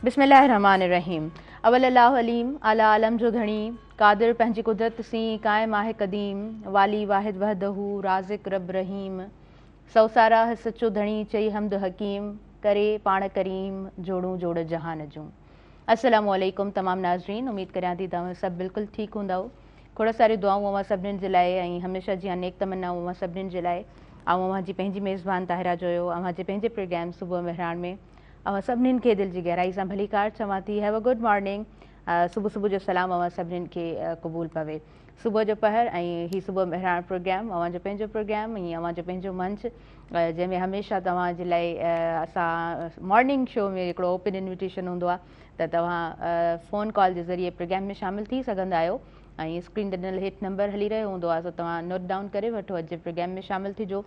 بسم الله الرحمٰن الرحيم اول الله عليم اعليٰ عالم جو ڌڻي قادر پنهنجي قدرت سين قائم آهي قديم والي واحد وحده رازق رب رحيم سو ساراهه سچو ڌڻي چئي حمد حڪيم ڪري پاڻ ڪريم جوڙون جوڙ جهان جون السلام عليڪم تمام ناظرين اميد ڪريان ٿي توهان سڀ بلڪل ٺيڪ هوندؤ کوڙ ساريون دعائون اوهان سڀنين جي لاء ۽ هميشه جيان نيڪ تمنائون اوهان سڀنين جي لاء. آئون اوهان جي پنهنجي ميزبان طاهره جويو اوهان جي پنهنجي پروگرام صبح مهراڻ ۾ اوهان سڀنين کي دل جي گهرائي سان ڀليڪار چوان ٿي. Have a good morning. صبح صبح جو سلام اوهان سڀنين کي قبول پوي. صبح جو پهر ۽ هي صبح مهراڻ پروگرام اوهان جو پنهنجو پروگرام ۽ اوهان جو پنهنجو منچ جنهن ۾ هميشه توهان جي لاء اسان مارننگ شو ۾ هڪڙو اوپن انويٽيشن هوندو آهي ته توهان فون ڪال جي ذريعي پروگرام ۾ شامل ٿي سگهندا آهيو ۽ اسڪرين تي ڏنل هيٺ نمبر هلي رهيو هوندو آهي سو توهان نوٽ ڊائون ڪري وٺو اڄ جي پروگرام ۾ شامل ٿجو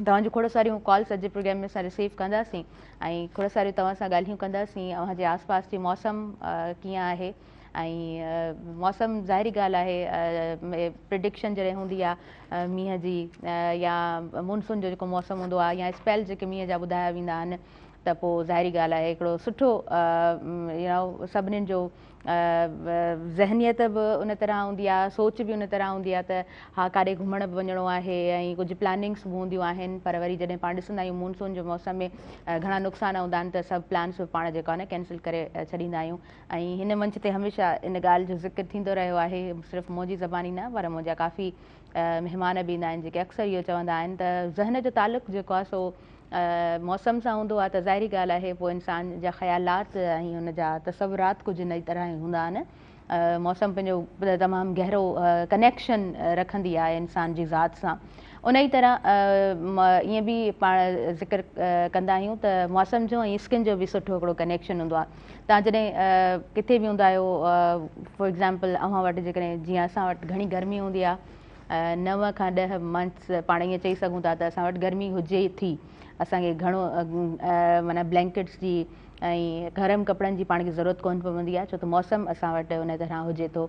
توهان جون کوڙ ساريون ڪالس اڄ جي پروگرام ۾ اسان رسيو ڪنداسين ۽ کوڙ ساريون توهان سان ڳالهيون ڪنداسين اوهان جي آس پاس جي موسم ڪيئن آهي ۽ موسم ظاهري ڳالهه آهي پرڊڪشن جڏهن هوندي آهي مينهن جي يا مونسون جو جيڪو موسم هوندو آهي يا اسپيل جيڪي مينهن جا ٻڌايا ويندا آهن ته پوء ظاهري ڳالهه آهي هڪڙو سٺو يو نو سڀنين جو ذهنيت به ان طرح هوندي آهي سوچ به ان طرح هوندي آهي ته ها ڪاڏي گهمڻ به وڃڻو آهي ۽ ڪجهه پلاننگس به هونديون آهن پر وري جڏهن پاڻ ڏسندا آهيون مونسون جو موسم ۾ گهڻا نقصان هوندا آهن ته سڀ پلانس به پاڻ جيڪو آهي نه ڪينسل ڪري ڇڏيندا آهيون ۽ هن منچ تي هميشه ان ڳالهه جو ذڪر ٿيندو رهيو آهي صرف منهنجي زباني نه پر منهنجا ڪافي مهمان به ايندا آهن جيڪي اڪثر اهو چوندا آهن ته ذهن جو تعلق جيڪو آهي سو موسم سان هوندو آهي ته ظاهري ڳالهه آهي پوء انسان جا خيالات ۽ ان جا تصورات ڪجهه ان ئي طرح ئي هوندا آهن. موسم پنهنجو تمام گهرو ڪنيڪشن رکندي آهي انسان جي ذات سان. ان ئي طرح ائين به پاڻ ذڪر ڪندا آهيون ته موسم جو ۽ اسڪن جو به سٺو هڪڙو ڪنيڪشن هوندو آهي. توهان جڏهن ڪٿي به هوندا آهيو فار ايگزامپل اوهان وٽ جيڪڏهن جيئن اسان وٽ گهڻي گرمي هوندي آهي 9 کان 10 منٿس پاڻ ائين چئي سگهون ٿا ته اسان وٽ گرمي هجي ٿي اسان کي گهڻو معنيٰ بلينڪٽس جي ۽ گرم ڪپڙن جي پاڻ کي ضرورت ڪونه پوندي آهي ڇو ته موسم اسان وٽ ان طرح هجي ٿو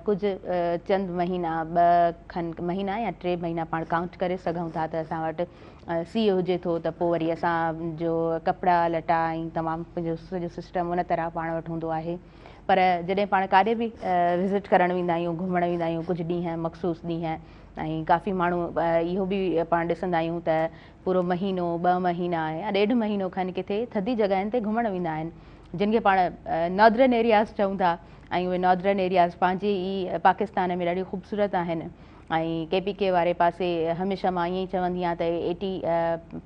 ڪجهه چند مهينا ٻه کن مهينا يا 3 مهينا پاڻ ڪائونٽ ڪري سگهون ٿا ته اسان وٽ سيء هجي ٿو ته پوء وري اسان جو ڪپڙا لٽا ۽ تمام پنهنجو سڄو سسٽم ان طرح پاڻ وٽ هوندو آهي پر جڏهن پاڻ ڪاڏي به وزٽ ڪرڻ ويندا آهيون گهمڻ ويندا آهيون ڪجهه ڏينهن مخصوص ڏينهن ۽ ڪافي ماڻهو اهو به پاڻ ڏسندا آهيون ته پورو مهينو 2 مهينا يا ڏيڍ مهينو کن ڪٿي ٿڌي جڳهين تي گهمڻ ويندا آهن جن کي پاڻ ناردرن ايرياز چئون ٿا ۽ اهي ناردرن ايرياز پنهنجي ئي پاڪستان ۾ ڏاڍي خوبصورت آهن ۽ ڪي پي ڪي واري پاسي هميشه مان ائين ئي چوندي آهيان ته ايٽي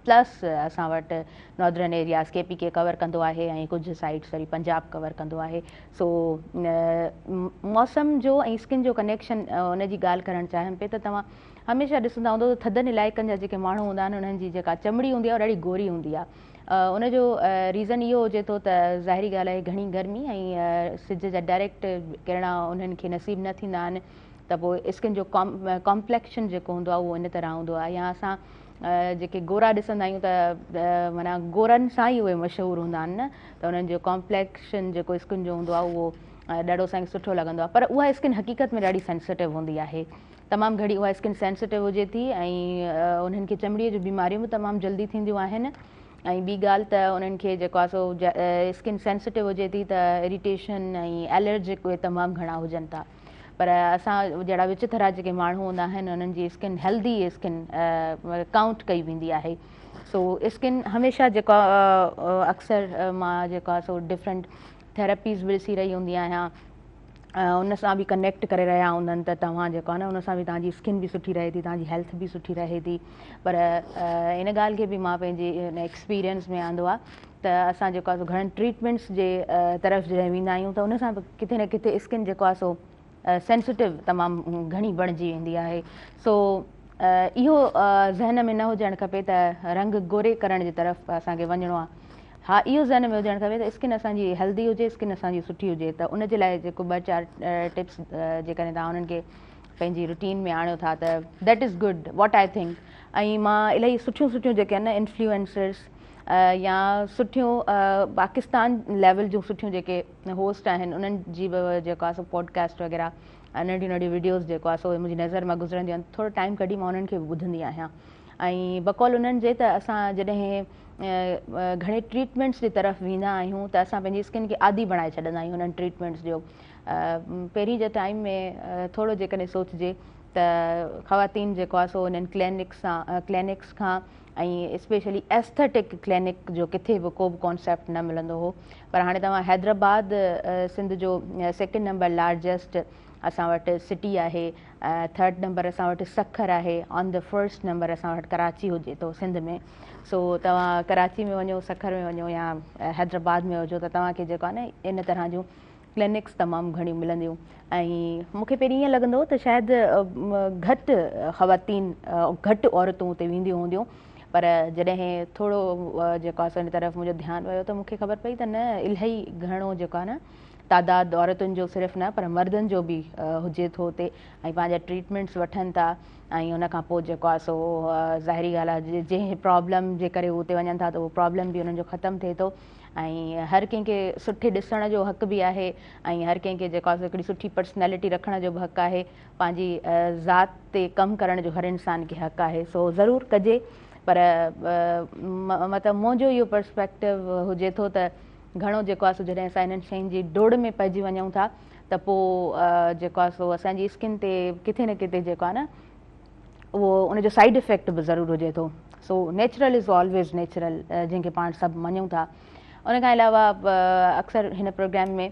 پلس اسان وٽ northern areas K P K cover ڪندو آهي ۽ ڪجهه سائيڊس وري پنجاب ڪور ڪندو آهي سو موسم جو ۽ اسڪن جو ڪنيڪشن ان جي ڳالهه ڪرڻ چاهيم پئي ته توهان هميشه ڏسندا هوندو ته ٿڌن علائقن جا جيڪي ماڻهو هوندا آهن انهن جي جيڪا چمڙي هوندي آهي اها ڏاڍي گوري هوندي آهي ان جو ريزن اهو هجي ٿو ته ظاهري ڳالهه آهي گهڻي گرمي ۽ سج جا ڊائريڪٽ ڪرڻا انهن کي نصيب نه ٿيندا آهن ته پوء اسڪن جو ڪامپليڪشن جيڪو هوندو آهي اهو ان طرح هوندو آهي يا اسان جيڪي گورا ڏسندا آهيون ته معنيٰ گورن سان ئي اهي مشهور هوندا آهن نه ته انهن جو ڪامپليڪشن جيڪو اسڪن جو هوندو آهي اهو ڏاڍو اسان کي سٺو لڳندو آهي پر اها اسڪن حقيقت ۾ ڏاڍي سينسيٽو هوندي آهي تمام گهڻي اها اسڪن سينسيٽو هجي ٿي ۽ انهن کي چمڙي جون بيماريون به تمام جلدي ٿينديون آهن ۽ ٻي ڳالهه ته انهن کي جيڪو آهي سو اسڪن سينسيٽو هجي ٿي ته اريٽيشن ۽ الرجڪ اهي تمام گهڻا هجن ٿا پر اسان جهڙا وچٿرا جيڪي ماڻهو هوندا آهن انهن جي اسڪن هيلدي اسڪن ڪائونٽ ڪئي ويندي آهي سو اسڪن هميشه جيڪو اڪثر مان جيڪو آهي سو ڊفرنٽ ٿيراپيز به ڏسي رهي هوندي آهيان ان سان به ڪنيڪٽ ڪري رهيا هوندا آهن ته توهان جيڪو آهي نه ان سان به توهان جي اسڪن به سٺي رهي ٿي توهان جي هيلٿ به سٺي رهي ٿي پر ان ڳالهه کي به مان پنهنجي ايڪسپيرينس ۾ آندو آهي ته اسان جيڪو آهي سو گهڻن ٽريٽمينٽس جي طرف جڏهن ويندا آهيون ته ان سان به ڪٿي نه ڪٿي اسڪن جيڪو آهي سو سينسيٽو تمام گهڻي بڻجي ويندي آهي سو اهو ذهن ۾ نه هجڻ کپي ته رنگ گوري ڪرڻ جي طرف اسان کي وڃڻو آهي ها اهو ذهن ۾ هجڻ کپي ته اسڪن اسان جي هيلدي هجي اسڪن اسان جي سٺي هجي ته ان جي لاء جيڪو 2 4 ٽپس جيڪڏهن توهان انهن کي پنهنجي روٽين ۾ آڻيو ٿا ته that is good what I think ۽ مان الاهي سٺيون سٺيون جيڪي آهن نه انفلوئنسرس يا سٺيون پاڪستان ليول جون سٺيون جيڪي هوسٽ آهن انهن جي به جيڪو آهي سو پوڊڪاسٽ وغيره ننڍيون ننڍيون وڊيوز جيڪو آهي سو منهنجي نظر مان گذرنديون آهن ٿورو ٽائيم ڪڍي مان انهن کي به ٻڌندي آهيان ۽ بقول انهن جي ته اسان جڏهن گهڻي ٽريٽمينٽس جي طرف ويندا آهيون ته اسان پنهنجي اسڪن کي عادي بڻائي ڇڏندا آهيون انهن ٽريٽمينٽس جو. پهرين جي ٽائيم ۾ ٿورو جيڪڏهن سوچجي ته خواتين جيڪو آهي سو انهن ڪلينڪس سان ڪلينڪس کان ۽ اسپيشلي ايسٿيٽڪ ڪلينڪ جو ڪٿي به ڪو به ڪانسيپٽ نه ملندو هو پر هاڻي توهان حيدرآباد سنڌ جو سيڪنڊ نمبر لارجسٽ اسان وٽ سٽي آهي ٿرڊ نمبر اسان وٽ سکر آهي آن the first number اسان وٽ ڪراچي هجي ٿو سنڌ ۾ سو توهان ڪراچي ۾ وڃو سکر ۾ وڃو يا حيدرآباد ۾ هجو ته توهان کي جيڪو آهي نه ان طرح جون ڪلينڪس تمام گهڻيون ملنديون ۽ مون کي پهرين ائين لڳندو هو ته شايد گهٽ خواتين گهٽ عورتون اتي وينديون هونديون پر جڏهن ٿورو جيڪو آهي سو ان طرف منهنجو ڌيان ويو ته مون کي خبر پئي ته نه الاهي گهڻو جيڪو آهي نه تعداد عورتن جو صرف نه پر مردن جو به هجي ٿو اتي ۽ پنهنجا ٽريٽمينٽس وٺن ٿا ۽ ان کان پوء جيڪو آهي سو ظاهري ڳالهه آهي جنهن پرابلم جي ڪري هو اتي وڃن ٿا ته اهو پرابلم به انهن جو ختم ٿئي ٿو ۽ هر ڪنهن کي سٺي ڏسڻ جو حق به آهي ۽ هر ڪنهن کي جيڪو آهي سو هڪڙي سٺي پرسنالٽي رکڻ جو به حق آهي پنهنجي ذات تي ڪم ڪرڻ جو هر انسان کي حق آهي سو ضرور ڪجي پر مطلب منهنجو اهو پرسپيڪٽو هجي ٿو ته گهڻو جيڪو آهي سو جڏهن اسان انهن شين جي ڊوڙ ۾ پئجي وڃون ٿا ته پوء جيڪو آهي سو اسان جي اسڪن تي ڪٿي نه ڪٿي جيڪو آهي نه اهو ان جو سائيڊ افيڪٽ به ضرور هجي ٿو so natural is always natural جنهن کي پاڻ سڀ مڃون ٿا ان کان علاوه اڪثر هن پروگرام ۾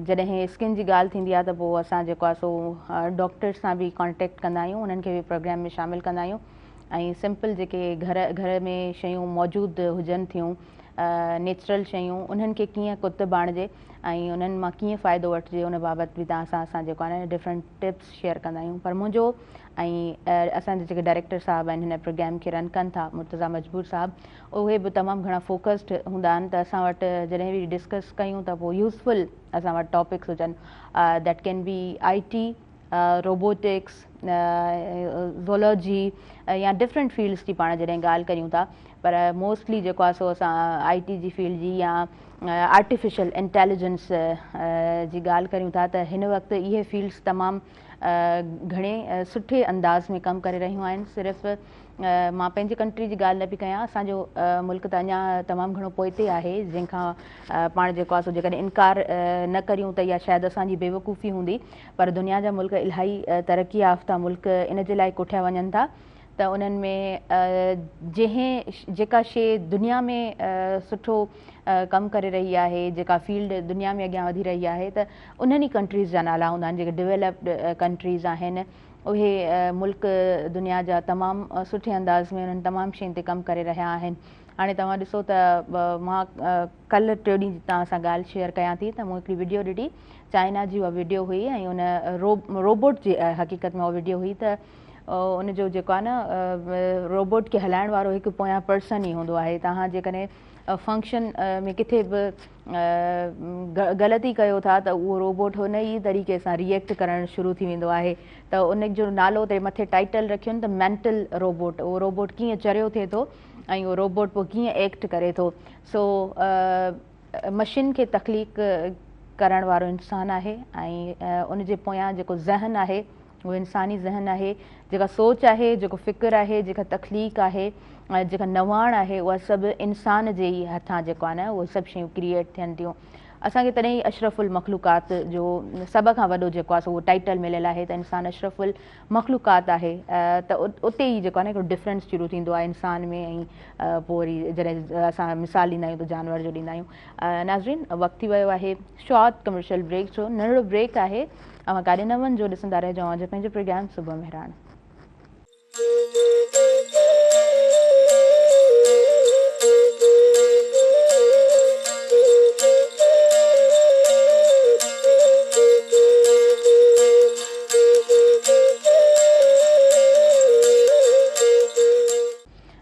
جڏهن اسڪن جي ڳالهه ٿيندي آهي ته پوء اسان جيڪو آهي سو ڊاڪٽرس سان به ڪانٽيڪٽ ڪندا آهيون انهن کي به پروگرام ۾ شامل ڪندا آهيون ۽ سمپل جيڪي گهر گهر ۾ شيون موجود هجن ٿيون نيچرل شيون انهن کي ڪيئن ڪتب آڻجي ۽ انهن مان ڪيئن فائدو وٺجي ان بابت به توهان سان اسان جيڪو آهي نه ڊفرنٽ ٽپس شيئر ڪندا آهيون پر منهنجو ۽ اسان جا جيڪي ڊائريڪٽر صاحب آهن هن پروگرام کي رن ڪن ٿا مرتضيٰ مجبور صاحب اهي به تمام گهڻا فوڪسڊ هوندا آهن ته اسان وٽ جڏهن به ڊسڪس ڪيون ته پوء يوزفل اسان وٽ ٽاپڪس هجن that can be I T robotics, zoology يا ڊفرنٽ فيلڊس جي پاڻ جڏهن ڳالهه ڪريون ٿا پر موسٽلي جيڪو آهي سو اسان آئي ٽي جي فيلڊ جي يا آرٽيفيشل انٽيليجنس جي ڳالهه ڪريون ٿا ته هن وقت اهي فيلڊس تمام گهڻي سٺي انداز ۾ ڪم ڪري رهيون آهن صرف مان پنهنجي ڪنٽري جي ڳالهه نه پئي ڪيان اسان جو ملڪ ته اڃا تمام گهڻو پوئتي آهي جنهن کان پاڻ جيڪو آهي سو جيڪڏهن انڪار نه ڪريون ته اها شايد اسان جي بيوقوفي هوندي پر دنيا جا ملڪ الاهي ترقي يافته ملڪ ان جي لاء ڪوٺيا وڃن ٿا ته انهن ۾ جنهن جيڪا شيء دنيا ۾ سٺو ڪم ڪري رهي آهي جيڪا فيلڊ دنيا ۾ اڳيان وڌي رهي آهي ته انهن ئي ڪنٽريز جا نالا هوندا آهن جيڪي ڊيولپڊ ڪنٽريز آهن اهي ملڪ دنيا جا تمام سٺي انداز ۾ انهن تمام شين تي ڪم ڪري رهيا آهن هاڻي توهان ڏسو ته مان ڪلهه ٽيون ڏينهن توهان سان ڳالهه شيئر ڪيان ٿي ته مون هڪڙي وڊيو ڏٺي چائنا جي اها وڊيو هئي ۽ ان روبوٽ جي حقيقت ۾ اها وڊيو هئي ته ان جو جيڪو آهي نه روبوٽ کي هلائڻ وارو هڪ پويان پرسن ئي هوندو آهي توهان جيڪڏهن فنڪشن ۾ ڪٿي به غلطي ڪيو ٿا ته اهو روبوٽ ان ئي طريقي سان ريئيڪٽ ڪرڻ شروع ٿي ويندو آهي ته ان جو نالو تي مٿي ٽائيٽل رکين ته مينٽل روبوٽ اهو روبوٽ ڪيئن چريو ٿئي ٿو ۽ اهو روبوٽ پوء ڪيئن ايڪٽ ڪري ٿو سو مشين کي تخليق ڪرڻ وارو انسان آهي ۽ ان جي پويان جيڪو ذهن آهي اهو انساني ذهن آهي، جيڪا سوچ آهي، جيڪو فڪر آهي، جيڪا تخليق آهي ۽ جيڪا نواڻ آهي اها سڀ انسان جي ئي هٿان جيڪو آهي نه اهي سڀ شيون ڪريئيٽ ٿين ٿيون. اسان کي تڏهن ئي اشرف المخلوقات جو سڀ کان وڏو جيڪو آهي سو اهو ٽائيٽل مليل آهي ته انسان اشرف المخلوقات آهي ته اتي ئي جيڪو آهي نه هڪڙو ڊفرنس شروع ٿيندو آهي انسان ۾ ۽ پوء وري جڏهن اسان مثال ڏيندا آهيون ته جانور جو ڏيندا آهيون. ناظرين وقت ٿي ويو آهي شارٽ ڪمرشل بريڪ جو ننڍڙو بريڪ آهي. اوهان ڪاڏي نه وڃجو ڏسندا رهجو اوهان جو پنهنجو پروگرام صبح مهراڻ.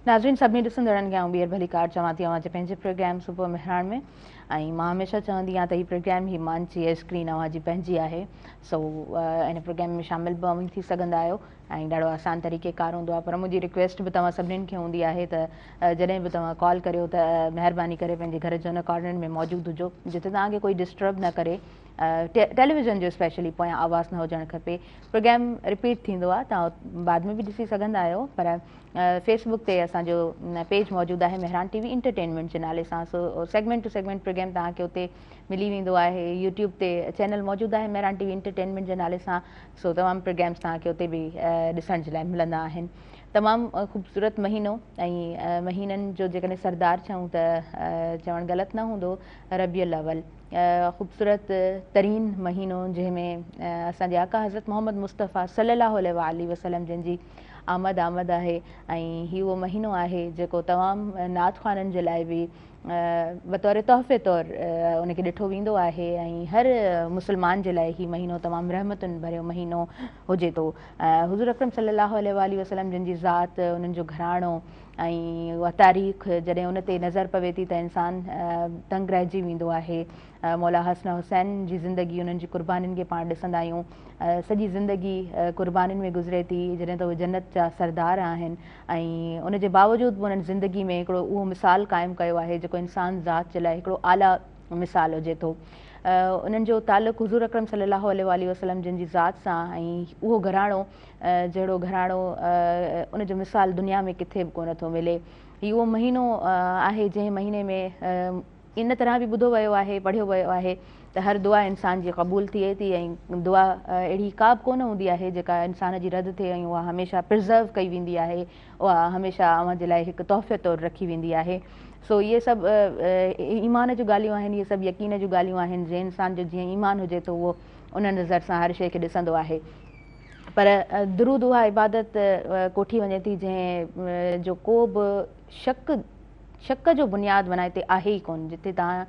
ناظرين سڀني ڏسندڙن کي آئون ٻيهر ڀليڪار چوان ٿي اوهان جي پنهنجي پروگرام صبح مهراڻ ۾. ۽ مان هميشه چوندي آهيان ته هي پروگرام هي منچ هي اسڪرين اوهان جي پنهنجي آهي سو ان پروگرام ۾ شامل به اوهين ٿي سگهندا آهيو ۽ ڏاڍو آسان طريقي ڪار هوندو آهي پر منهنجي رڪويسٽ به توهان سڀنين کي هوندي آهي ته جڏهن به توهان ڪال ڪريو ته مهرباني ڪري پنهنجي گهر جي ان ڪارنر ۾ موجود هجو جتي توهان کي ڪوئي ڊسٽرب نه ڪري. ٽيليويزن جو اسپيشلي پويان آواز نه هجڻ کپي. پروگرام رپيٽ ٿيندو آهي توهان بعد ۾ به ڏسي سگهندا آهيو پر فيس بڪ تي اسان جو پيج موجود آهي مهراڻ ٽي وي انٽرٽينمينٽ جي نالي سان so segment to segment programme توهان کي اتي ملي ويندو آهي. يوٽيوب تي چينل موجود آهي مهراڻ ٽي وي انٽرٽينمينٽ جي نالي سان سو تمام پروگرامس توهان کي اتي به ڏسڻ جي لاء ملندا آهن. تمام خوبصورت مهينو ۽ مهينن جو جيڪڏهن سردار چئون ته چوڻ غلط نه هوندو ربيع الاول خوبصورت ترين مهينو جنهن ۾ اسان جي آقا حضرت محمد مصطفيٰ صلي الله عليه واٰله وسلم جن جي آمد آمد آهي ۽ هي اهو مهينو آهي جيڪو تمام نعت خوانن جي لاء به بطور تحفي طور ان کي ڏٺو ويندو آهي ۽ هر مسلمان جي لاء هي مهينو تمام رحمتن ڀريو مهينو هجي ٿو. حضور اڪرم صلي الله عليه واٰله وسلم جن جي ذات، انهن جو گهراڻو ۽ اها تاريخ جڏهن ان تي نظر پوي ٿي ته انسان دنگ رهجي ويندو آهي. مولا حسن حسين جي زندگي انهن جي قربانين کي پاڻ ڏسندا آهيون. سڄي زندگي قربانين ۾ گذري ٿي جڏهن ته اهي جنت جا سردار آهن ۽ ان جي باوجود به انهن زندگي ۾ هڪڙو اهو مثال قائم ڪيو آهي جيڪو انسان ذات جي لاء هڪڙو اعليٰ مثال هجي ٿو. انهن جو تعلق حضور اڪرم صلي الله عليه واٰله وسلم جن جي ذات سان ۽ اهو گهراڻو جهڙو گهراڻو ان جو مثال دنيا ۾ ڪٿي به ڪونه ٿو ملي. هي اهو مهينو آهي جنهن مهيني ۾ ان طرح به ٻڌو ويو آهي پڙهيو ويو آهي ته هر دعا انسان جي قبول ٿئي ٿي ۽ دعا اهڙي ڪا به ڪونه هوندي آهي جيڪا انسان جي رد ٿئي ۽ اها هميشه پرزرو ڪئي ويندي آهي اها هميشه اوهان جي لاء هڪ تحفي طور رکي ويندي آهي. سو اهي سڀ ايمان جون ڳالهيون آهن، اهي سڀ يقين جون ڳالهيون آهن، جنهن انسان جو جيئن ايمان هجي ٿو اهو ان نظر سان هر شيء کي ڏسندو آهي. پر درود اها عبادت ڪوٺي وڃي ٿي جنهن جو ڪو به شڪ شڪ جو بنياد معنيٰ هتي آهي ئي ڪونه جتي توهان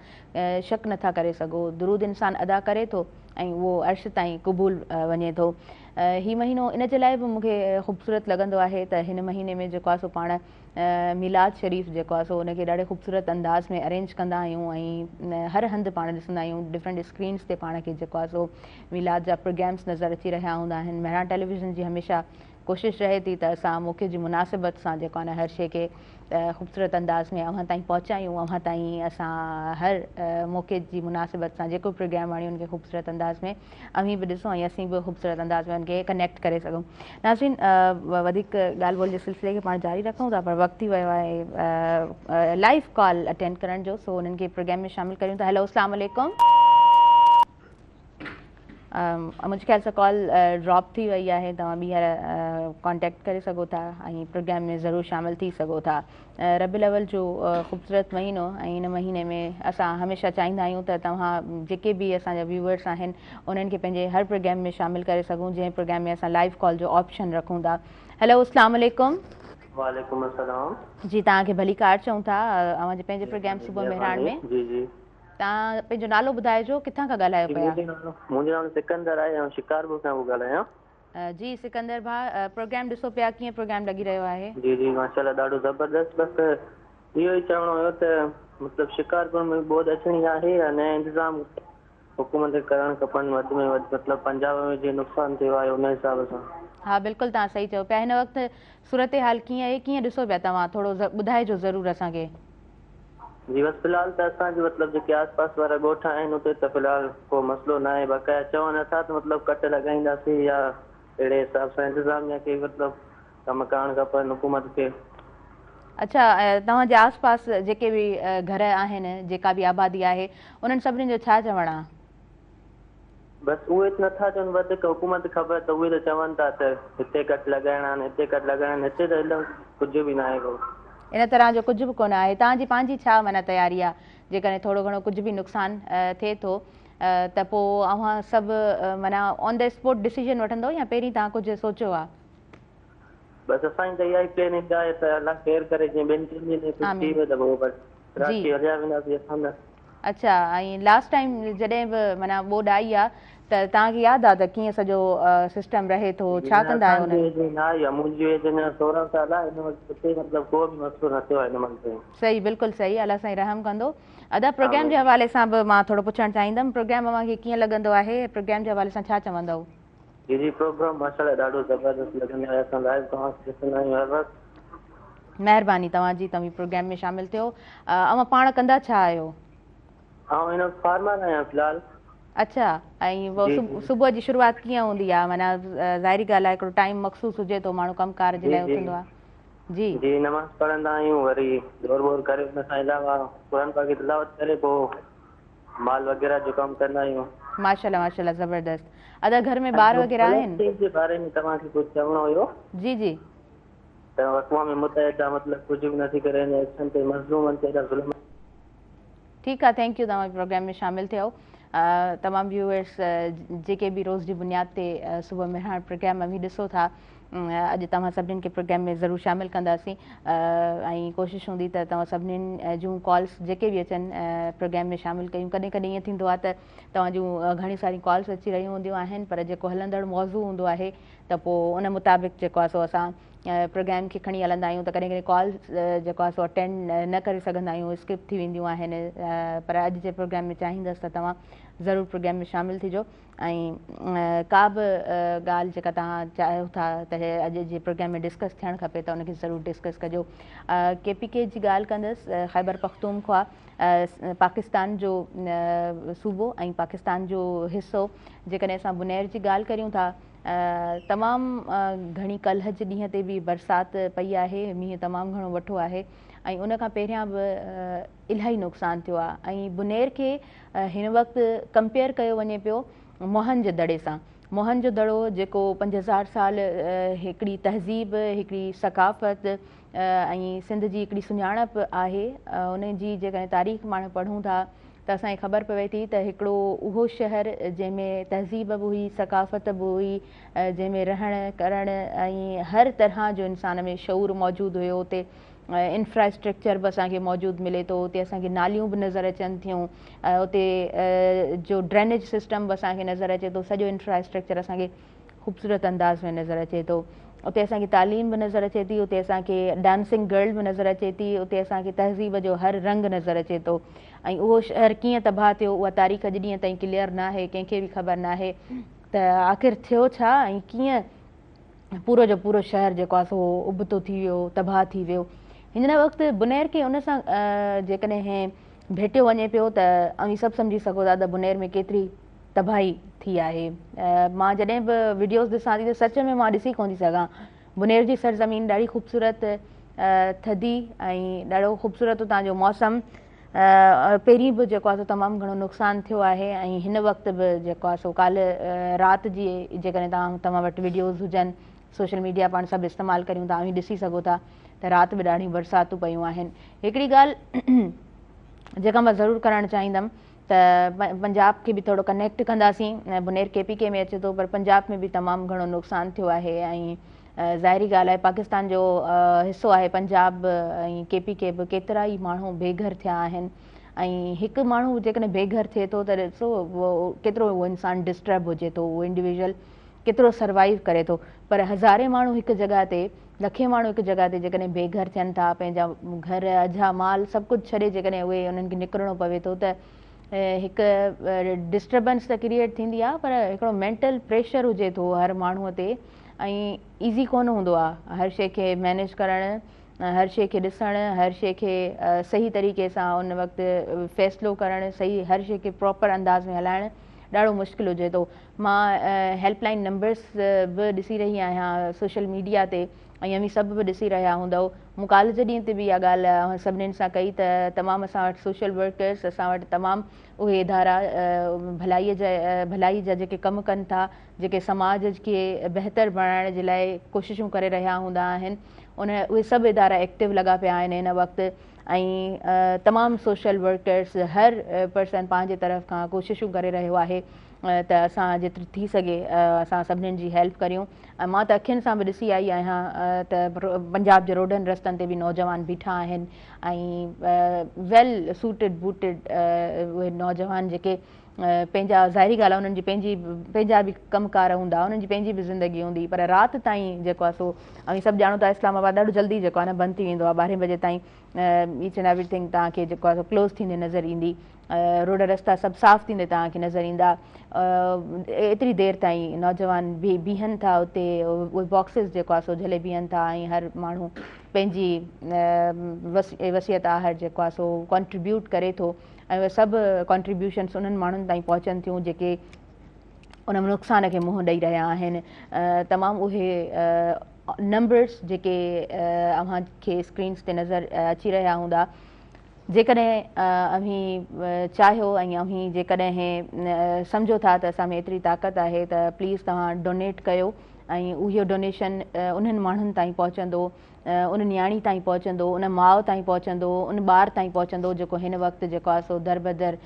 شڪ نٿا ڪري سگهو. درود انسان ادا ڪري ٿو ۽ اهو عرش تائين قبول وڃي ٿو. هي مهينو ان جي لاء به مون کي خوبصورت لڳندو آهي ته هن مهيني ۾ جيڪو آهي سو پاڻ ميلاد شريف جيڪو آهي سو ان کي ڏاڍي خوبصورت انداز ۾ ارينج ڪندا آهيون ۽ هر هنڌ پاڻ ڏسندا آهيون ڊفرنٽ اسڪرينس تي پاڻ کي جيڪو آهي سو ميلاد جا پروگرامس نظر اچي رهيا هوندا آهن. مهراڻ ٽيليويزن جي هميشه ڪوشش رهي ٿي ته اسان موقعي جي مناسبت سان جيڪو آهي نه هر شيء کي خوبصورت انداز ۾ اوهان تائين پهچايون اوهان تائين اسان هر موقعي جي مناسبت سان جيڪو پروگرام آڻيون ان کي خوبصورت انداز ۾ اوهين به ڏسو ۽ اسين به خوبصورت انداز ۾ ان کي ڪنيڪٽ ڪري سگهون. ناظرين وڌيڪ ڳالهه ٻولهه جي سلسلي کي پاڻ جاري رکون ٿا پر وقت ٿي ويو آهي لائيو ڪال اٽينڊ ڪرڻ جو سو انهن کي پروگرام ۾ شامل ڪريون ٿا. هيلو اسلام عليڪم. منهنجي خيال سان ڪال ڊراپ ٿي وئي آهي توهان ٻيهر ڪانٽيڪٽ ڪري سگهو ٿا ۽ پروگرام ۾ ضرور شامل ٿي سگهو ٿا. ربيع الاول جو خوبصورت مهينو ۽ ان مهيني ۾ اسان هميشه چاهيندا آهيون ته توهان جيڪي به اسان جا ويوئرس آهن انهن کي پنهنجي هر پروگرام ۾ شامل ڪري سگهون جنهن پروگرام ۾ اسان لائيو ڪال جو آپشن رکون ٿا. هيلو اسلام عليڪم. وعليڪم السلام. جي توهان کي ڀليڪار چئون ٿا اوهان جي پنهنجي پروگرام صبح مهراڻ ۾. جي جي. توهان پنهنجو نالو ٻڌائجو ڪٿان کان ڳالهايو پيا. منهنجو نالو سڪندر آهي آئون شڪارپور کان پيو ڳالهايان. جي سڪندر ڀاء پروگرام ڏسو پيا ڪيئن پروگرام لڳي رهيو آهي. جي جي ماشاءالله ڏاڍو زبردست بس اهو ئي چوڻو هيو ته مطلب شڪارپور ۾ ٻوڏ اچڻي آهي يا نه انتظام حڪومت کي ڪرڻ کپن وڌ ۾ وڌ مطلب پنجاب ۾ جيئن نقصان ٿيو آهي ان حساب سان. ها بلڪل توهان صحيح چئو پيا هن وقت صورتحال ڪيئن آهي ڪيئن ڏسو پيا توهان ٿورو ٻڌائجو ضرور اسان کي. جي بس في الحال ته اسان جي مطلب جيڪي آس پاس وارا ڳوٺ آهن اتي ته في الحال ڪو مسئلو ناهي بقايا چون نٿا ته مطلب ڪٽ لڳائينداسين يا اهڙي حساب سان انتظاميا کي مطلب ڪم ڪرڻ کپن حڪومت کي. اڇا توهان جي آس پاس جيڪي به گهر آهن جيڪا به آبادي آهي انهن سڀني جو ڇا چوڻ آ؟ بس اهي ته نٿا چون وڌيڪ حڪومت خبر ته اهي ته چون ٿا ته هتي ڪٽ لڳائڻا آهن هتي ڪٽ لڳائڻا آهن هتي ته علم ڪجهه به ناهي ڪو. ان طرح جو ڪجهه به ڪونه آهي توهان جي پنهنجي ڇا معنيٰ تياري آهي جيڪڏهن ٿورو گهڻو ڪجهه به نقصان ٿئي ٿو ته پوء اوهان سڀ معنيٰ آن the spot decision وٺندو يا پهرين توهان ڪجهه سوچيو آهي؟ بس اسان جي ته اها ئي پلاننگ آهي ته الله خير ڪري جيئن ٻن ٽن ڏينهن ۾ ڪجهه ٿي ويو ته پوء بس ڪراچي هليا وينداسين اسان ته. اڇا ۽ لاسٽ ٽائيم جڏهن به معنيٰ ٻوڏ آئي آ ته توهان کي ياد آ ته ڪيئن سڄو سسٽم رهي ٿو ڇا نه ڪندا آهيو اسان جي انهن. ايج ۾ نه آئي آ منهنجي ايج اڃا 16 سال آ هن وقت اتي مطلب ڪو به مسئلو نه ٿيو آ هن مهل تائين. صحيح بلڪل صحيح الله سائين رحم ڪندو. ادا پروگرام جي آمين. حوالي سان به مان ٿورو پڇڻ چاهيندم پروگرام اوهان کي ڪيئن لڳندو آهي پروگرام جي حوالي سان ڇا چوندؤ. جي جي پروگرام ماشاءالله ڏاڍو زبردست لڳندو آهي اسان لائيو توهان کي ڏسندا آهيون هر وقت. مهرباني توهان جي توهين پروگرام ۾ شامل ٿيو اوهان پاڻ ڪندا ڇا آهيو؟ آئون هن وقت فارمر آهيان في الحال. اڇا ۽ صبح جي شروعات ڪيئن هوندي آهي معنيٰ ظاهري ڳالهه آهي هڪڙو ٽائيم مخصوص هجي ٿو ماڻهو ڪم ڪار جي لاء اٿندو آهي جي. جي نماز پڙهندا آهيون وري دور وور ڪري ان کان علاوه قرآن پاڪ جي تلاوت ڪري پوء مال وغيره جو ڪم ڪندا آهيون. ماشاءالله ماشاءالله زبردست ادا گهر ۾ ٻار وغيره آهن. فلسطين جي باري ۾ توهان کي ڪجهه چوڻو هيو. جي جي. ته اقوام متحده مطلب ڪجهه به نٿي ڪري ان ايڪشن تي مظلومن تي ايڏا ظلم. ٺيڪ آ thank you توهان پروگرام ۾ شامل ٿيو تمام ويوئرس جيڪي به روز جي بنياد تي صبح مهراڻ پروگرام اوهين ڏسو ٿا اڄ توهان سڀنين کي پروگرام ۾ ضرور شامل ڪنداسين ۽ ڪوشش هوندي ته توهان سڀنين جون ڪالس جيڪي به اچن پروگرام ۾ شامل ڪيون ڪڏهن ڪڏهن ائين ٿيندو آهي ته توهان جون گهڻيون ساريون ڪالس اچي رهيون هونديون آهن پر جيڪو هلندڙ موضوع هوندو آهي ته پوء ان مطابق جيڪو آهي سو اسان پروگرام کي کڻي هلندا آهيون ته ڪڏهن ڪڏهن ڪالس جيڪو آهي سو اٽينڊ نه ڪري سگهندا آهيون اسڪپ ٿي وينديون آهن پر اڄ جي پروگرام ۾ چاهيندس ته توهان ضرور پروگرام ۾ شامل ٿجو ۽ ڪا به ڳالهه جيڪا توهان چاهيو ٿا ته اڄ جي پروگرام ۾ ڊسڪس ٿيڻ کپي ته ان کي ضرور ڊسڪس ڪجو ڪي پي ڪي جي ڳالهه ڪندس خيبر پختونخوا پاڪستان جو صوبو ۽ پاڪستان جو حصو جيڪڏهن اسان بنير جي ڳالهه ڪريون ٿا تمام گهڻي ڪلهه جي ڏينهن تي به برسات پئي آهي مينهن تمام گهڻو وٺو آهي ۽ ان کان پهريان به الاهي نقصان ٿيو آهي ۽ بنير کي هن وقت ڪمپيئر ڪيو وڃي پيو موهن جي دڙي سان موهن جو دڙو جيڪو 5000 سال هڪڙي تهذيب هڪڙي ثقافت ۽ سنڌ جي هڪڙي سڃاڻپ آهي ان جي جيڪڏهن تاريخ ماڻهو پڙهون ٿا ته اسان کي خبر پوي ٿي ته هڪڙو اهو شهر جنهن ۾ تهذيب به هئي، ثقافت به هئي، جنهن ۾ رهڻ ڪرڻ ۽ هر طرح جو انسان ۾ شعور موجود هيو، اتي انفراسٽرڪچر به اسان کي موجود ملي ٿو، اتي اسان کي ناليون به نظر اچن ٿيون، اتي جو ڊرينيج سسٽم به اسان کي نظر اچي ٿو، سڄو انفراسٽرڪچر اسان کي خوبصورت انداز ۾ نظر اچي ٿو. اتي اسان کي تعليم به نظر اچي ٿي، اتي اسان کي ڊانسنگ گرل به نظر اچي ٿي، اتي اسان کي تهذيب جو هر رنگ نظر اچي ٿو ۽ اهو شهر ڪيئن تباهه ٿيو اها تاريخ اڄ ڏينهن تائين ڪليئر ناهي، ڪنهن کي به خبر ناهي ته آخر ٿيو ڇا ۽ ڪيئن پورو جو پورو شهر جيڪو آهي سو ابتو ٿي ويو، تباهه ٿي ويو. هن وقت بنير کي ان سان جيڪڏهن ڀيٽيو وڃي پيو ته اوهين سڀ سمجهي سگهو ٿا ته بنير ۾ ڪيتري تباهي ٿي آهي. مان جڏهن به وڊيوز ڏسان ٿي ته سچ ۾ مان ڏسي ڪونه ٿي سگهان. بنير جي سرزمين ڏاڍي خوبصورت ٿڌي ۽ ڏاڍو خوبصورت اتان جو موسم. پهرين به جيڪو آهي سو تمام گهڻو نقصان ٿيو آهي ۽ هن وقت به جيڪو آهي سو ڪالهه رات جي جيڪڏهن توهان توهان وٽ وڊيوز هجن سوشل ميڊيا پاڻ سڀ استعمال ڪريون ٿا اوهين ڏسي سگهو ٿا ته رات به ڏاڍيون برساتون پيون آهن. هڪڙي ڳالهه جيڪا مان ضرور ڪرڻ چاهيندم ته پنجاب کي به ٿورو ڪنيڪٽ ڪنداسين بنير ڪي پي ڪي ۾ اچي ٿو پر پنجاب ۾ به تمام گهڻو نقصان ٿيو آهي ۽ ظاهري ڳالهه آهي پاڪستان جو حصو آهي پنجاب ۽ ڪي پي ڪي به ڪيترا ئي ماڻهو بي گهر ٿيا آهن ۽ هڪ ماڻهو جيڪڏهن بي گهر ٿئي ٿو ته ڏسو ڪيترو اهو انسان ڊسٽرب هجي ٿو اهو انڊيويجول ڪيترو سروائيو ڪري ٿو پر هزارين ماڻهو هڪ جڳهه تي لکين ماڻهو هڪ جڳهه تي جيڪڏهن بي گهر ٿين ٿا، پنهنجا گهر، اجها، مال سڀ ڪجهه ڇڏي جيڪڏهن اهي انهن کي نڪرڻو پوي ٿو ته هڪ ڊسٽربنس ته ڪريئيٽ ٿيندي آهي پر هڪڙو مينٽل پريشر هجي ٿو هر ماڻهوء تي ۽ ايزي ڪونه هوندو آهي هر شيء کي مينيج ڪرڻ، هر شيء کي ڏسڻ، هر شيء کي صحيح طريقي سان ان وقت فيصلو ڪرڻ، صحيح هر شيء کي پراپر انداز ۾ هلائڻ ڏاڍو مشڪل هجي ٿو. مان هيلپ لائين نمبرس به ڏسي رهي آهيان سوشل ميڊيا تي ۽ اوهين سڀ به ڏسي رهيا هوندؤ. مون ڪالهه جي ڏينهن تي به اها ڳالهه اوهان سڀنين سان ڪئي ته تمام اسان وٽ سوشل ورڪرس اسان وٽ تمام اهي ادارا ڀلائي جا ڀلائي جا جيڪي ڪم ڪن ٿا جيڪي سماج کي بهتر بڻائڻ جي لاء ڪوششون ڪري رهيا هوندا آهن ان اهي سڀ ادارا ايڪٽو لڳا پيا آهن هن وقت ۽ تمام سوشل ورڪرس هر پرسن پنهنجي طرف کان ڪوششون ڪري رهيو آهي ته اسان جيترو ٿي سگهي اسان سڀنين جي هيلپ ڪريون ۽ مان ته اکين سان به ڏسي آئي آهيان ته پنجاب جي روڊن رستن تي به نوجوان بيٺا آهن ۽ ويل سوٽيڊ بوٽيڊ اهي نوجوان جيڪي پنهنجا ظاهري ڳالهه آهي انهن جي پنهنجي پنهنجا به ڪم ڪار هوندا انهن جي پنهنجي به زندگي هوندي پر رات تائين جيڪو آهي سو اوهين سڀ ڄاڻو ٿا اسلام آباد ڏاڍو جلدي جيڪو آهي نه بند ٿي ويندو آهي ٻارهين بجي تائين ايچ اينڊ ايوري ٿنگ توهان کي جيڪو آهي سو ڪلوز ٿيندي نظر ايندي روڊ رستا سڀ صاف ٿيندي توهان کي نظر ايندا. ايتري دير تائين نوجوان بيهن ٿا اتي اهي باڪسز جيڪو آهي سو جهلي بيهن ٿا ۽ هر ماڻهو پنهنجي وسعت آهر جيڪو آهي سو ڪنٽريبيوٽ ڪري ٿو ۽ اهي سڀ ڪنٽريبيوشنس انهن ماڻهن تائين پهچن ٿيون جيڪي ان نقصان کي منهن ڏئي رهيا آهن. تمام اهي نمبرس جيڪي اوهان کي اسڪرينس تي نظر اچي رهيا هوندا جيڪڏهن اوهين چاهيو ۽ اوهين جيڪڏهن سمجهو ٿا ته اسان ۾ ايتري طاقت آهي ته پليز توهان ڊونيٽ ڪيو ۽ اهو ڊونيشن انهن ماڻهن تائين پهچندو ان نياڻي تائين پهچندو، ان ماء تائين پهچندو، ان ٻار تائين پهچندو جيڪو هن وقت جيڪو آهي سو دربدر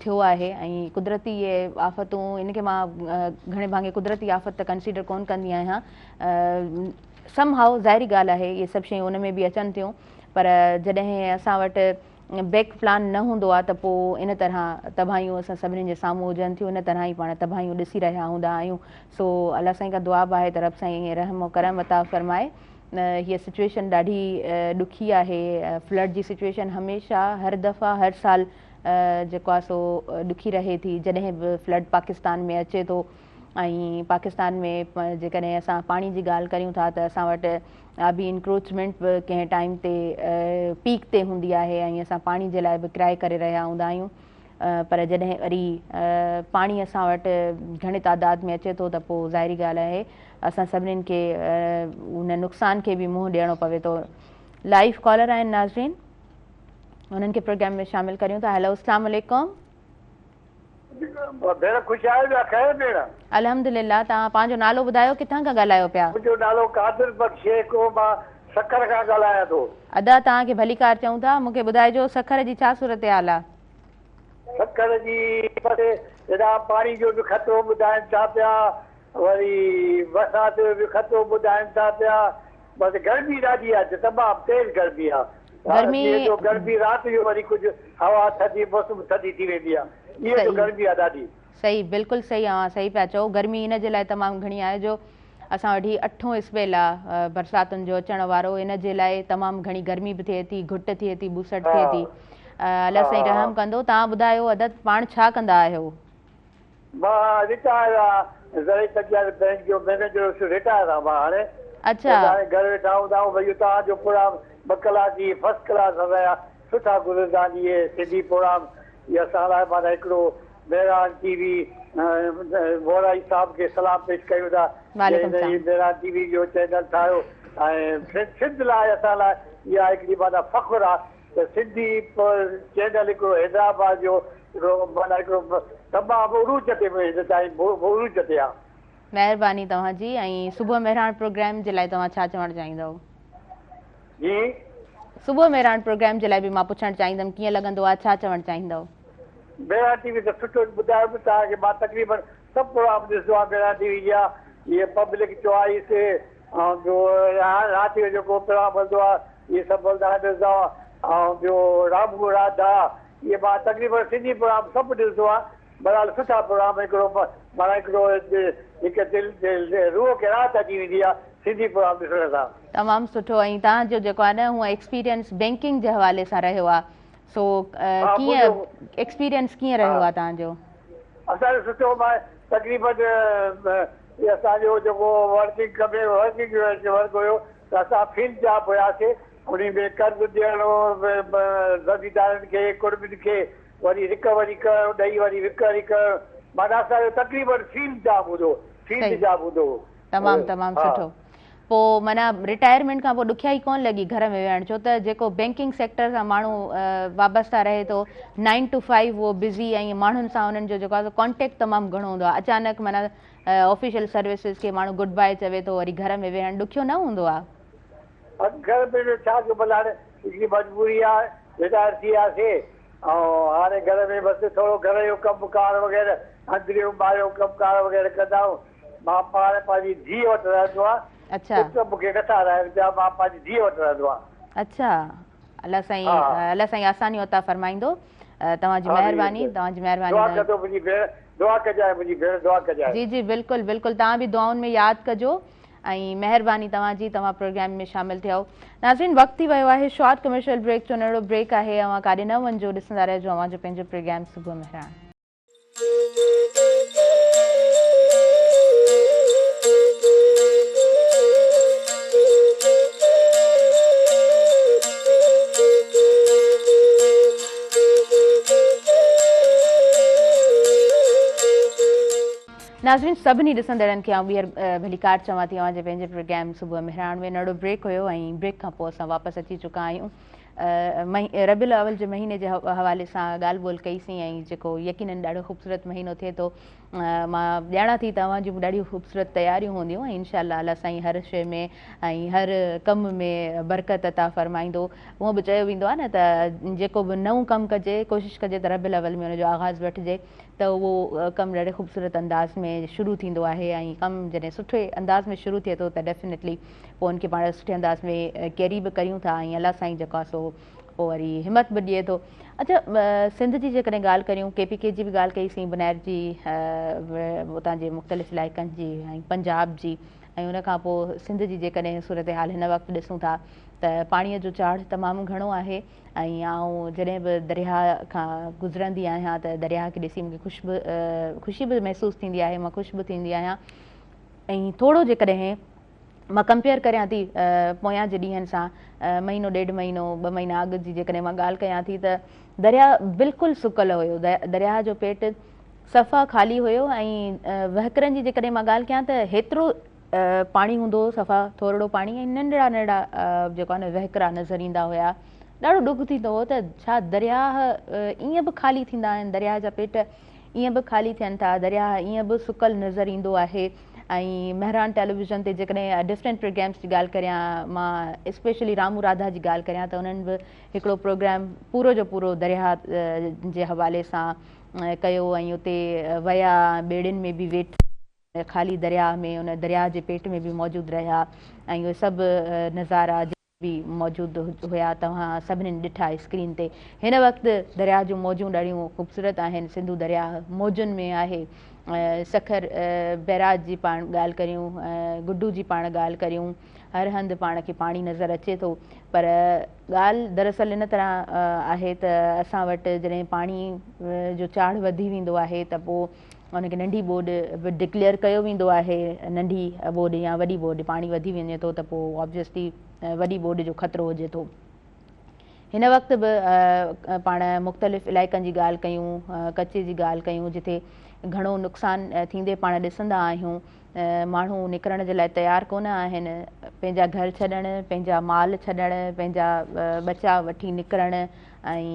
ٿيو آهي ۽ قدرتي اهي آفتون ان کي مان گهڻي ڀاڱي قدرتي آفت ته ڪنسيڊر ڪون ڪندي آهيان سم هائو ظاهري ڳالهه آهي اهي سڀ شيون ان ۾ به اچن ٿيون پر جڏهن اسان وٽ بيڪ پلان نه هوندو آهي ته پوء ان طرح تباهيون اسان سڀني جي سامهون هجن ٿيون ان طرح ئي پاڻ تباهيون ڏسي رهيا هوندا آهيون سو الله سائين کان دعا به آهي ته رب سائين رحم و ڪرم عطا فرمائي هيء سچويشن ڏاڍي ڏکي آهي فلڊ جي سچويشن هميشه هر دفعا هر سال جيڪو آهي سو ڏکي رهي ٿي جڏهن به فلڊ پاڪستان ۾ اچي ٿو ۽ پاڪستان ۾ جيڪڏهن اسان پاڻي جي ڳالهه ڪريون ٿا ته اسان وٽ آبي انڪروچمينٽ به ڪنهن ٽائيم تي پيڪ تي هوندي آهي ۽ اسان پاڻي جي لاء به ڪرائي ڪري رهيا هوندا آهيون پر جڏهن وري پاڻي اسان وٽ گهڻي تعداد ۾ اچي ٿو ته پوء ظاهري ڳالهه آهي اسان سڀنين کي ان نقصان کي به منهن ڏيڻو پوي ٿو. لائيو ڪالر آهن ناظرين انهن کي پروگرام ۾ شامل ڪريون ٿا. هيلو اسلام عليڪم. ڀيڻ خوش آهيو يا خير ڀيڻ. الحمدلله توهان پنهنجو نالو ٻڌايو ڪٿان کان ڳالهايو پيا. منهنجو نالو قادر بخش شيخ هو مان سکر کان ڳالهايان ٿو. ادا توهان کي ڀليڪار چئون ٿا مون کي ٻڌائجو سکر جي ڇا صورتحال آ. سکر جي بس ادا پاڻي جو به خطرو ٻڌائين ٿا پيا وري برسات جو به خطرو ٻڌائين ٿا پيا بس گرمي ڏاڍي آ تمام تيز گرمي آ گرمي ڏينهن جو گرمي رات جو وري ڪجهه هوا ٿڌي موسم ٿڌي ٿي ويندي آ ڏينهن جو گرمي آ ڏاڍي. صحيح بلڪل صحيح اوهان صحيح پيا چئو گرمي ان جي لاء تمام گهڻي آهي جو اسان وٽ هي اٺون اسپيل آ برساتن جو اچڻ وارو ان جي لاء تمام گهڻي گرمي به ٿئي ٿي گهٽ ٿئي ٿي ٻوسٽ ٿئي ٿي الله سائين رحم ڪندو توهان ٻڌايو ادا پاڻ ڇا ڪندا آهيو. مان رٽائر آ زرعي تجارت بئنڪ جو مئنيجر هوس رٽائر آ مان هاڻي اڇا. بس هاڻي گهر ويٺا هوندا آهيون ڀئي توهان جو پروگرام ٻه ڪلاڪ هي فرسٽ ڪلاس اسان جا سٺا گذرندا آهن اهي سنڌي پروگرام اهي اسان لاء معنيٰ هڪڙو مهراڻ ٽي وي مورائي صاحب کي سلام پيش ڪيون ٿا وعليڪم جنهن هن سلام. مهراڻ ٽي وي جو چينل ٺاهيو ۽ سنڌ لاء اسان لاء اها هڪڙي معنيٰ فخر آ ته سنڌي چينل هڪڙو حيدرآباد جو هڪڙو معنيٰ هڪڙو تمام عروج تي هن تائين عروج تي آ. مهرباني توهان جي ۽ صبح مهراڻ پروگرام جي لاء توهان ڇا چوڻ چاهيندؤ؟ جي. صبح مهراڻ پروگرام جي لاء به مان پڇڻ چاهيندم ڪيئن لڳندو آ ڇا چوڻ چاهيندؤ؟ مهراڻ ٽي وي ته سٺو ٻڌايو به توهان کي مان تقريبن سڀ پروگرام ڏسندو آهيان مهراڻ ٽي وي جا اهي پبلڪ چوائس ۽ ٻيو رات جو جيڪو پروگرام هلندو آهي اهي سڀ هلندا آهن ڏسندو آهيان ۽ ٻيو رامو راڌا اهي مان تقريبن سنڌي پروگرام سڀ ڏسندو آهيان بهرحال سٺا پروگرام هڪڙو معنيٰ هڪڙو هڪ دل روح کي راحت اچي ويندي آهي سنڌي پروگرام ڏسڻ سان. تمام سٺو ۽ توهان جو جيڪو آهي نه هونء ايڪسپيرينس بينڪنگ جي حوالي سان رهيو آهي سو ڪيئن ايڪسپيرينس ڪيئن رهيو آهي توهان جو؟ اسان جو سٺو مان تقريبن اسان جو جيڪو ورڪنگ ڪمي ورڪنگ ورڪ هيو ته اسان فيلڊ جاب هياسي انهي ۾ قرض ڏيڻ زميندارن کي ڪڙمين کي وري رڪوري ڪرڻ ڏئي وري رڪوري ڪرڻ معنيٰ اسان جو تقريبن فيلڊ جاب هوندو هو فيلڊ جاب هوندو هو. تمام تمام سٺو پو معنيٰ رٽائرمينٽ کان پو ڏکيائي ڪون لڳي گهر ۾ ويهڻ ڇو ته جيڪو بينڪنگ سيڪٽر سان ماڻهو وابسته رهي ٿو نائن ٽو فائيو اهو بزي ۽ ماڻهن سان انهن جو جيڪو آهي سو ڪانٽيڪٽ تمام گهڻو هوندو آهي اچانڪ معنيٰ آفيشل سروسز کي ماڻهو گڊ باء چوي ٿو وري گهر ۾ ويهڻ ڏکيو نه هوندو آهي. گهر ۾ ويهي ڇا ڪيون ڀلا هاڻي هڪڙي مجبوري آهي رٽائر ٿي وياسي ۽ هاڻي گهر ۾ بس ٿورو گهر جو ڪم ڪار وغيره اندريون ٻاهريون ڪم ڪار وغيره ڪندا آهيون. مان پاڻ پنهنجي ڌيء وٽ رهندو آهيان. اڇا. پٽ مون کي نٿا رهن پيا، مان پنهنجي ڌيء وٽ رهندو آهيان. اڇا الله سائين ها. الله سائين آسانيون عطا فرمائيندو توهان جي آمين. مهرباني توهان جي مهرباني دعا ڪجو منهنجي ڀيڻ دعا ڪجانء منهنجي ڀيڻ دعا ڪجانء. جي جي بلڪل بلڪل توهان به دعائن ۾ ياد ڪجو ۽ مهرباني توهان جي توهان پروگرام ۾ شامل ٿيو. ناظرين وقت ٿي ويو آهي شارٽ ڪمرشل بريڪ جو ننڍڙو بريڪ آهي اوهان ڪاڏي نه وڃجو ڏسندا رهجو اوهان جو پنهنجو پروگرام صبح مهراڻ. ناظرين سڀني ڏسندڙن کي آئون ٻيهر ڀليڪار چوان ٿي اوهان جي پنهنجي پروگرام صبح مهراڻ ۾. ننڍڙو بريڪ هيو ۽ بريڪ کان پوء اسان واپس اچي چڪا آهيون. ربيع الاول جي مهيني جي حوالي سان ڳالهه ٻولهه ڪئي سين ۽ جيڪو يقينن ڏاڍو خوبصورت مهينو ٿئي ٿو. مان ڄاڻان ٿي ته اوهان جون به ڏاڍيون خوبصورت تياريون هونديون ۽ انشاء الله الله سائين هر شيء ۾ ۽ هر ڪم ۾ برڪت عطا فرمائيندو. هونء به چيو ويندو آهي نه ته جيڪو به نئون ڪم ڪجي ڪوشش ڪجي ته ربيع الاول ۾ ان جو آغاز وٺجي ته اهو ڪم ڏاڍي خوبصورت انداز ۾ شروع ٿيندو آهي ۽ ڪم جڏهن سٺي انداز ۾ شروع ٿئي ٿو ته ڊيفينيٽلي پوء ان کي پاڻ سٺي انداز ۾ ڪيري به ڪريون ٿا ۽ الله سائين جيڪو آهي سو پوء وري همت به ڏئي ٿو. اڇا سنڌ جي جيڪڏهن ڳالهه ڪريون ڪي پي ڪي جي به ڳالهه ڪئي سين بنير جي اتان جي مختلف علائقن جي ۽ پنجاب جي ۽ ان کان پوء سنڌ جي جيڪڏهن صورتحال هن وقت ڏسون ٿا ته پاڻي جو چاڙهه تمام گهڻو آهي ۽ آئون جڏهن به درياهه کان گذرندي آهيان ته درياهه کي ڏسي مونکي خوش به خوشي به محسوس ٿيندي آهي مان خوش به ٿيندي آهيان ۽ ٿورو جيڪڏهن مان ڪمپيئر ڪريان ٿي پويان جي ڏينهن سان مهينو ڏيڍ مهينو ٻه مهينا اڳ جي جيڪڏهن مان ڳالهه ڪيان ٿي ته درياهه بلڪل سڪل هيو درياهه جو پيٽ صفا خالي هيو ۽ وهڪرن جي جيڪڏهن مان ڳالهه ڪيان ته هيترو پاڻي هوندو هو صفا ٿورڙو پاڻي ۽ ننڍڙا ننڍڙا جيڪو آهي نه وهڪرا نظر ايندا هيا ڏاڍو ڏک ٿيندو هو ته ڇا درياهه ائين به خالي ٿيندا آهن درياهه جا پيٽ ائين به خالي ٿين ٿا، درياهه ائين به سڪل نظر ايندو آهي ۽ مهراڻ ٽيليويزن تي جيڪڏهن ڊفرنٽ پروگرامس جي ڳالهه ڪريان مان اسپيشلي رامو راڌا جي ڳالهه ڪريان ته انهن به هڪڙو پروگرام پورو جو پورو درياهه جي حوالي سان ڪيو ۽ اتي ويا ٻيڙين ۾ به ويٺا خالي درياهه ۾ ان درياهه جي پيٽ ۾ به موجود رهيا ۽ اهي سڀ نظارا به موجود هيا توهان سڀنين ڏٺا اسڪرين تي هن وقت درياهه جون موجون ڏاڍيون خوبصورت آهن سنڌو درياهه موجن ۾ آهي سکر بئراج جي پاڻ ڳالهه ڪريون گڊو جي پاڻ ڳالهه ڪريون هر هنڌ پاڻ کي پاڻي نظر اچي ٿو پر ڳالهه دراصل ان طرح آهي ته اسان وٽ جڏهن پاڻي جو چاڙهه وڌي ويندو آهي ته پوء ان کي ننڍي ٻوڏ به ڊڪليئر ڪيو ويندو آهي، ننڍي ٻوڏ يا وڏي ٻوڏ پاڻي وڌي وڃي ٿو ته پوء آبويسلي وڏي ٻوڏ جو خطرو هجي ٿو. هن وقت به پاڻ مختلف علائقن جي ڳالهه ڪيون، ڪچي جي ڳالهه ڪيون جتي گهڻو نقصان ٿيندي پاڻ ڏسندا آهيون، ماڻهو نڪرڻ جي لاء تيار ڪونه آهن، پنهنجا گهر ڇڏڻ، پنهنجا مال ڇڏڻ، پنهنجا ٻچا وٺي نڪرڻ ۽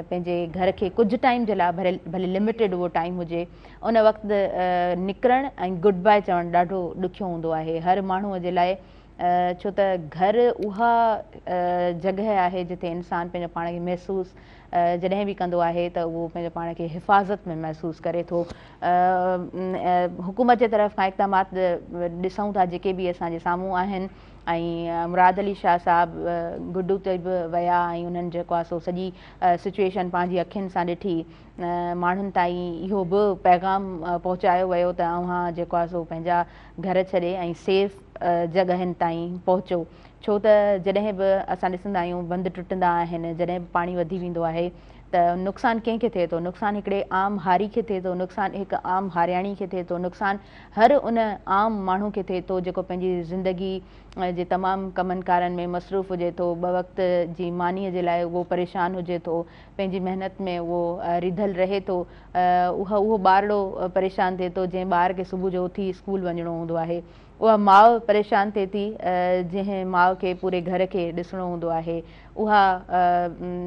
پنهنجي گهر کي ڪجهه ٽائيم جي لاء ڀلي لميٽيڊ اهو ٽائيم هجي ان وقت نڪرڻ ۽ گڊ باء چوڻ ڏاڍو ڏکيو هوندو آهي هر ماڻهو جي لاء ڇو ته گهر اها جڳهه آهي جتي انسان پنهنجو پاڻ کي محسوس جڏهن به ڪندو آهي ته اهو پنهنجو پاڻ کي حفاظت ۾ محسوس ڪري ٿو. حڪومت جي طرف کان اقدامات ڏسون ٿا جيڪي به اسان جي سامهون آهن ۽ مراد علي شاهه صاحب گڊو تي به ويا ۽ انهن جيڪو آهي سو سڄي سچويشن پنهنجي اکين سان ڏٺي ماڻهن تائين اهو به پيغام پهچايو ويو ته اوهان جيڪو آهي سو پنهنجا گهر ڇڏي ۽ سيف جڳهين تائين پهچو ڇو ته جڏهن به اسان ڏسندا آهيون بند ٽٽندا آهن جڏهن به پاڻي وڌي ويندو آهي ته نقصان ڪنهن کي ٿئي ٿو نقصان هڪڙي عام هاري کي ٿئي ٿو نقصان هڪ عام هارياڻي کي ٿئي ٿو نقصان هر ان عام ماڻهو کي ٿئي ٿو جيڪو پنهنجي زندگي جي تمام ڪمن ڪارن ۾ مصروف هجي ٿو ٻه وقت جي مانيء جي لاء اهو پريشان هجي ٿو پنهنجي محنت ۾ اهو رڌل رهي ٿو اها اهو ٻارڙو پريشان ٿئي ٿو جنهن ٻار کي صبح جو اٿي اسڪول وڃڻو هوندو آهي اها ماء پريشان ٿئي ٿي جنهن ماء کي پوري گهر کي ڏسڻو هوندو آهي اها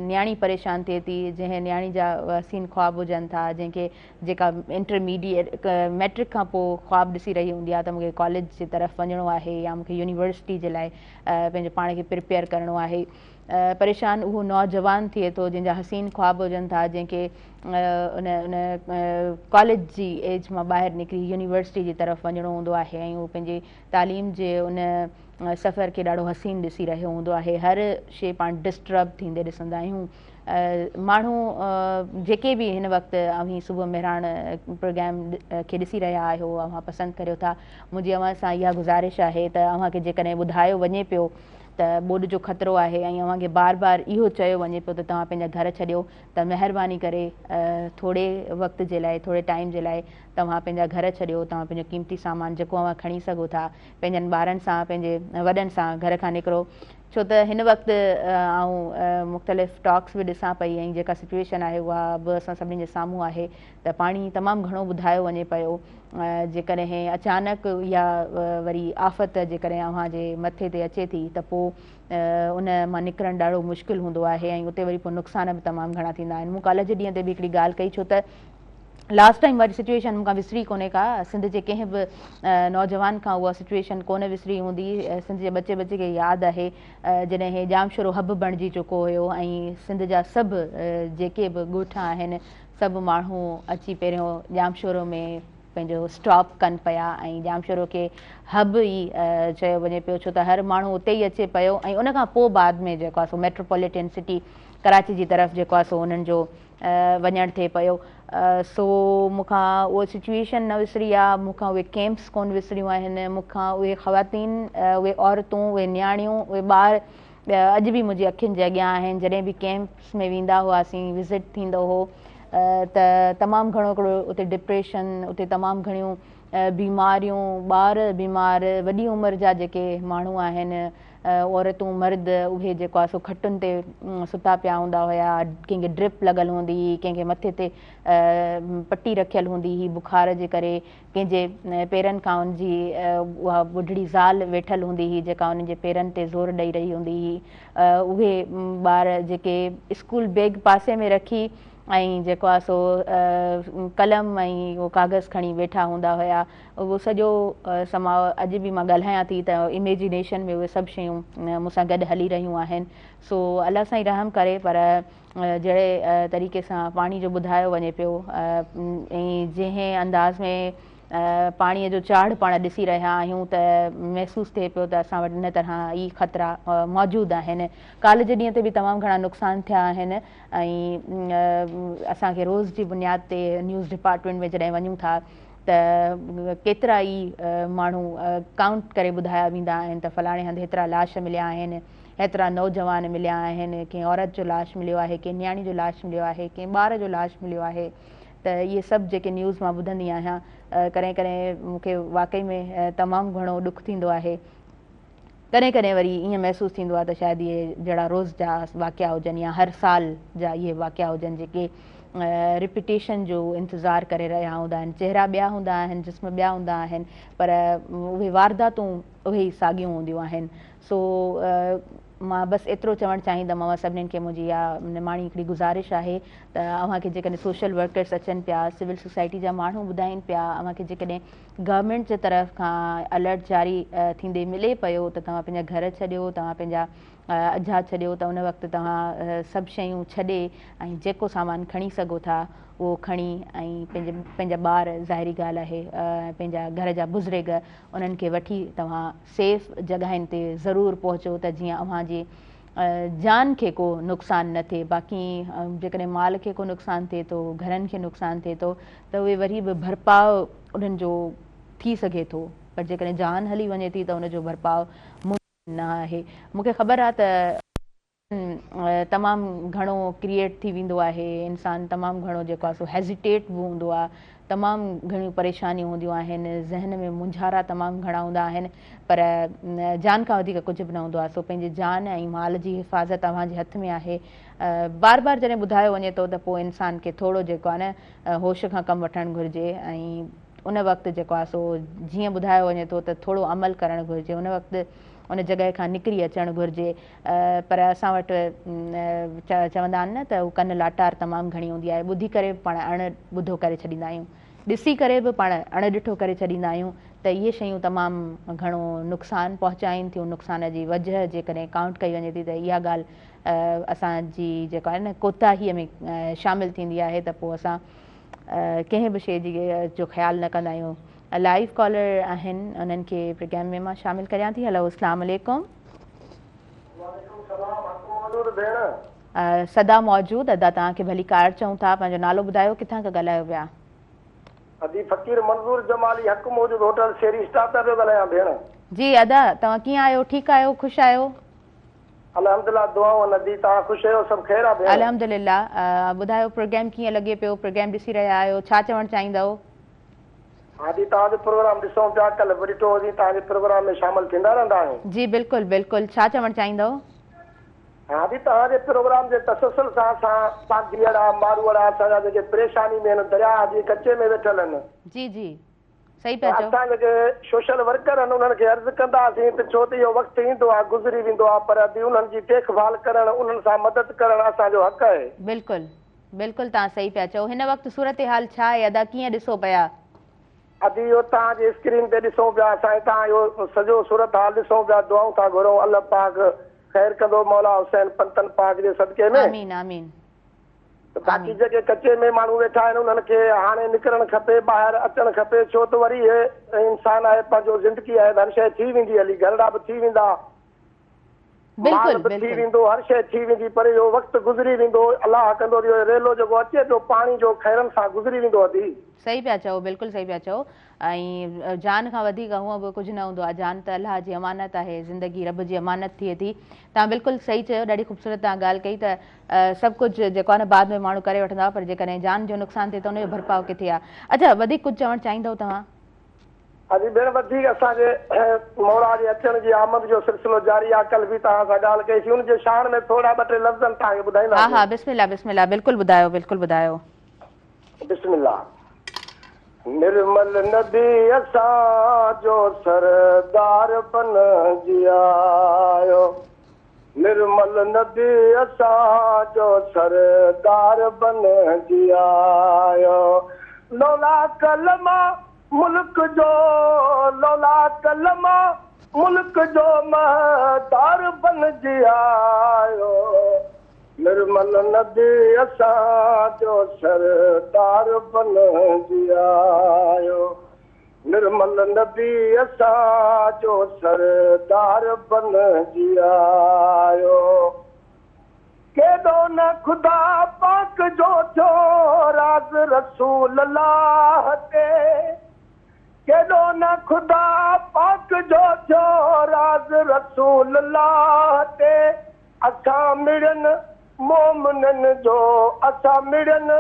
نياڻي پريشان ٿئي ٿي جنهن نياڻي جا حسين خواب هجن ٿا جنهن کي جيڪا انٽرميڊيٽ ميٽرڪ کان پوء خواب ڏسي رهي هوندي آهي ته مون کي ڪاليج جي طرف وڃڻو آهي يا مون کي يونيورسٽي جي لاء پنهنجو پاڻ کي پرپيئر ڪرڻو آهي پريشان اهو نوجوان ٿئي ٿو جنهن جا حسين خواب هجن ٿا جنهن کي ان ان ڪاليج جي ايج مان ٻاهر نڪري يونيورسٽي جي طرف وڃڻو هوندو آهي ۽ هو پنهنجي تعليم جي ان سفر کي ڏاڍو حسين ڏسي رهيو هوندو آهي هر شي پاڻ ڊسٽرب ٿيندي ڏسندا آهيون ماڻهو جيڪي به هن وقت اوهين صبح مهراڻ پروگرام کي ڏسي رهيا آهيو اوهان پسند ڪريو ٿا منهنجي اوهان سان اها گذارش آهي ته اوهان کي جيڪڏهن ٻڌايو وڃي پيو ته ٻوڏ جو خطرو آهي ۽ اوهان کي بار بار اهو چيو وڃي پيو ته توهان پنهنجا گهر ڇڏيو ته مهرباني ڪري ٿوري وقت جي لاء ٿوري ٽائيم جي لاء توهان پنهنجا گهر ڇڏيو توهان پنهنجو قيمتي سامان جيڪو اوهان کڻي سگهو ٿا پنهنجن ٻارن سان پنهنجي وڏن سان گهر کان نڪرو ڇو ته هن وقت آئون مختلف ٽاڪس به ڏسان پئي ۽ جيڪا سچويشن آهي اها به اسان سڀني جي سامهون آهي ته پاڻي تمام گهڻو ٻڌايو وڃي پيو. جيڪڏهن اچانڪ اها وري آفت جيڪڏهن اوهان جي مٿي تي اچي ٿي ته پوء ان مان نڪرڻ ڏاڍو مشڪل هوندو آهي ۽ اتي وري پوء نقصان به تمام گهڻا ٿيندا آهن. مون ڪالهه جي ڏينهن تي به هڪڙي ڳالهه ڪئي ڇو ته لاسٽ ٽائيم واري سچويشن مون کان وسري ڪونهي ڪا، سنڌ جي ڪنهن به نوجوان کان اها سچويشن ڪونه وسري هوندي، سنڌ جي ٻچي ٻچي کي ياد آهي جڏهن هي ڄامشورو حب بڻجي چڪو هيو ۽ سنڌ جا سڀ جيڪي به ڳوٺ آهن سڀ ماڻهو اچي پهريون ڄامشورو ۾ پنهنجو اسٽاپ ڪن پيا ۽ ڄامشورو کي حب ئي چيو وڃي پيو ڇو ته هر ماڻهو اتي ئي اچي پيو ۽ ان کان پوء بعد ۾ جيڪو آهي سو ميٽروپوليٽن سٽي ڪراچي جي طرف جيڪو آهي سو انهن جو وڃڻ ٿئي پيو سو مون کان اهو سچويشن نه وسري آ مون کان اهي ڪيمپس ڪون وسريون آهن مون کان اهي خواتين اهي عورتون اهي نياڻيون اهي ٻار اڄ به منهنجي اکين جي اڳيان آهن جڏهن به ڪيمپس ۾ ويندا هئاسين وزٽ ٿيندو هو ته تمام گهڻو هڪڙو اتي ڊپريشن اتي تمام گهڻيون بيماريون ٻار بيمار وڏي عمر جا جيڪي ماڻهو آهن عورتون مرد اهي جيڪو آهي سو کٽن تي ستا پيا هوندا هيا ڪنهن کي ڊرپ لڳل هوندي هئي ڪنهن کي مٿي تي پٽي رکيل هوندي هئي بخار جي ڪري ڪنهن جي پيرن کان ان جي اها ٻڍڙي زال ويٺل هوندي هئي جيڪا انهن جي پيرن تي زور ڏئي رهي هوندي هئي اهي ٻار جيڪي اسڪول بيگ پاسي ۾ رکي ۽ جيڪو آهي سو قلم ۽ اهو ڪاغذ کڻي ويٺا هوندا هيا اهو سڄو سماء اڄ به مان ڳالهايان ٿي ته اميجينيشن ۾ اهي سڀ شيون مون سان گڏ هلي رهيون آهن سو الله سائين رحم ڪري پر جهڙي طريقي سان پاڻي جو ٻڌايو وڃي پيو ۽ جنهن انداز ۾ پاڻي جو چاڙهه پاڻ ڏسي رهيا آهيون ته محسوس ٿئي پيو ته اسان وٽ ان طرح ئي خطرا موجود آهن ڪالهه جي ڏينهن تي به تمام گهڻا نقصان ٿيا آهن ۽ اسان کي روز جي بنياد تي نيوز ڊپارٽمينٽ ۾ جڏهن وڃون ٿا ته ڪيترا ئي ماڻهو ڪائونٽ ڪري ٻڌايا ويندا آهن ته فلاڻي هنڌ هيترا لاش مليا آهن، هيترا نوجوان مليا آهن، ڪنهن عورت جو لاش مليو آهي، ڪنهن نياڻي جو لاش مليو آهي، ڪنهن ٻار جو لاش مليو آهي ته اهي سڀ جيڪي نيوز مان ٻڌندي آهيان ڪڏهن ڪڏهن مون کي واقعي ۾ تمام گهڻو ڏک ٿيندو آهي. ڪڏهن ڪڏهن وري ائين محسوس ٿيندو آهي ته شايد اهي جهڙا روز جا واقعا هجن يا هر سال جا اهي واقعا هجن جيڪي رپيٽيشن جو انتظار ڪري رهيا هوندا آهن چهرا ٻيا هوندا آهن جسم ٻيا هوندا آهن پر اهي وارداتون اهي ئي ساڳيون هونديون آهن سو مان بس ايترو چوڻ چاهيندم اوهان سڀنين کي منهنجي اها نماڻي هڪڙي گذارش آهي ته اوهان کي جيڪڏهن سوشل ورڪرس اچن پيا سول سوسائٽي جا ماڻهو ٻڌائين پيا اوهان کي جيڪڏهن گورنمينٽ جي طرف کان الرٽ جاري ٿيندي ملي پيو ته توهان پنهنجا گهر ڇڏيو توهان پنهنجا اجها ڇڏيو ته ان وقت توهان سڀ شيون ڇڏي ۽ جيڪو سامان کڻي سگهو ٿا اهو کڻي ۽ پنهنجي پنهنجا ٻار ظاهري ڳالهه آهي پنهنجا گهر جا بزرگ انهن کي وٺي توهان سيف جڳهين تي ضرور پهچو ته جيئن اوهان جي جان کي ڪو نقصان نه ٿئي باقي جيڪڏهن مال کي ڪو نقصان ٿئي ٿو گهرن کي نقصان ٿئي ٿو ته اهي وري به ڀرپاء انهن جو ٿي سگهي ٿو پر جيڪڏهن جان هلي وڃي ٿي ته ان جو ڀرپاء ممڪن نه آهي. مون کي خبر آهي ته تمام گهڻو ڪريئيٽ ٿي ويندو آهي انسان تمام گهڻو جيڪو آهي سو هيزيٽيٽ به هوندو آهي تمام گهڻيون پريشانيون هونديون آهن ذهن ۾ مونجهارا تمام گهڻا هوندا آهن پر جان کان وڌيڪ ڪجهه به نه هوندو آهي سو پنهنجي جان ۽ مال جي حفاظت اوهان جي هٿ ۾ آهي بار بار جڏهن ٻڌايو وڃي ٿو ته پوء انسان کي ٿورو جيڪو آهي نه هوش کان ڪم وٺڻ گهرجي ۽ ان وقت جيڪو آهي سو جيئن ٻڌايو وڃي ٿو ته ٿورو عمل ڪرڻ گهرجي ان وقت ان جڳهه کان نڪري اچڻ گهرجي پر اسان وٽ چوندا آهن نه ته ڪن لاٽار تمام گهڻي هوندي آهي ٻڌي ڪري به پاڻ اڻ ٻڌو ڪري ڇڏيندا آهيون ڏسي ڪري به پاڻ اڻ ڏٺو ڪري ڇڏيندا آهيون ته اهي شيون تمام گهڻو نقصان پهچائين ٿيون نقصان جي وجهه جيڪڏهن ڪائونٽ ڪئي وڃي ٿي ته اها ڳالهه اسان جي جيڪو آهي نه ڪوتاهيء ۾ شامل ٿيندي آهي ته پوء اسان ڪنهن به شيء جي جو خيال نه ڪندا آهيون. لائيو ڪالر آهن انهن کي پروگرام ۾ مان شامل ڪريان ٿي. هلو اسلام عليڪم. وعليڪم سلام حق موجود ڀيڻ. سدا موجود ادا توهان کي ڀليڪار چئون ٿا پنهنجو نالو ٻڌايو ڪٿان کان ڳالهايو پيا. ادي فقير منظور جمالي حق موجود هوٽل شيري اسٽار تان پيو ڳالهايان ڀيڻ. جي ادا توهان ڪيئن آهيو ٺيڪ آهيو خوش آهيو. الحمدلله دعائون آهن ادي توهان خوش آهيو سڀ خير آ ڀيڻ. الحمدلله ٻڌايو پروگرام ڪيئن لڳي پيو پروگرام ڏسي رهيا آهيو ڇا چوڻ چاهيندؤ. ادي توهان جو پروگرام ڏسون پيا ڪلهه به ڏٺو هوسين توهان جي پروگرام ۾ شامل ٿيندا رهندا آهيون. جي بلڪل بلڪل ڇا چوڻ چاهيندؤ. ها ادي توهان جي پروگرام جي تسلسل سان اسان پانڌيئڙا ماروئڙا اسان جا جيڪي پريشاني ۾ آهن درياهه جي ڪچي ۾ ويٺل آهن. جي جي صحيح پيا چئو. اسان جيڪي سوشل ورڪر آهن انهن کي عرض ڪنداسين ته ڇو ته اهو وقت ايندو آهي گذري ويندو آهي پر ادي انهن جي ديک ڀال ڪرڻ انهن سان مدد ڪرڻ اسان جو حق آهي. بلڪل بلڪل توهان صحيح پيا چئو هن وقت صورتحال ڇا آهي ادا ڪيئن ڏسو پيا. ادي اهو توهان جي اسڪرين تي ڏسون پيا اسان هتان اهو سڄو صورتحال ڏسون پيا دعائون ٿا گهرون الله پاڪ خير ڪندو مولا حسين پنجتن پاڪ جي صدقي ۾. آمين آمين ته باقي جيڪي ڪچي ۾ ماڻهو ويٺا آهن انهن کي هاڻي نڪرڻ کپي ٻاهر اچڻ کپي ڇو ته وري هي انسان آهي پنهنجو زندگي آهي ته هر شيء ٿي ويندي هلي گهرڙا به ٿي ويندا مال به ٿي ويندو، هر شيء ٿي ويندي، پر اهو وقت گذري ويندو، الله ڪندو ته اهو ريلو جيڪو اچي پيو پاڻي جو خيرن سان گذري ويندو ادي. صحيح پيا چئو بلڪل صحيح پيا چئو ۽ جان کان وڌيڪ هونء به ڪجهه نه هوندو آهي جان ته الله جي امانت آهي زندگي رب جي امانت ٿئي ٿي توهان بلڪل صحيح چيو ڏاڍي خوبصورت توهان ڳالهه ڪئي ته سڀ ڪجهه جيڪو آهي نه بعد ۾ ماڻهو ڪري وٺندو آهي پر جيڪڏهن جان جو نقصان ٿئي ته ان جو ڀرپاء ڪٿي آهي اڇا وڌيڪ ڪجهه چوڻ چاهيندؤ توهان. ادي ڀيڻ وڌيڪ اسان جي مولا جي اچڻ جي آمد جو سلسلو جاري آ ڪلهه به توهان سان ڳالهه ڪئي سين ان جي شان ۾ ٿورا ٻه ٽي لفظ توهان کي ها ها بسم الله بسم الله بلڪل ٻڌايو بلڪل ٻڌايو. بسم الله نرمل نبي اسان جو سردار بنجي آيو نرمل نبي اسان جو سردار بنجي آيو لولا ڪلمه ملڪ جو لولا ڪلمه ملڪ جو مهتار بنجي آيو نرمل نبي اسان جو سردار بنجي آيو نرمل نبي اسان جو سردار بنجي آيو ڪيڏو نه خدا پاڪ جو ٿيو راز رسول الله تي ڪيڏو نه خدا پاڪ جو ٿيو راز رسول الله تي اسان مڙين مومنن جو اسان مڙين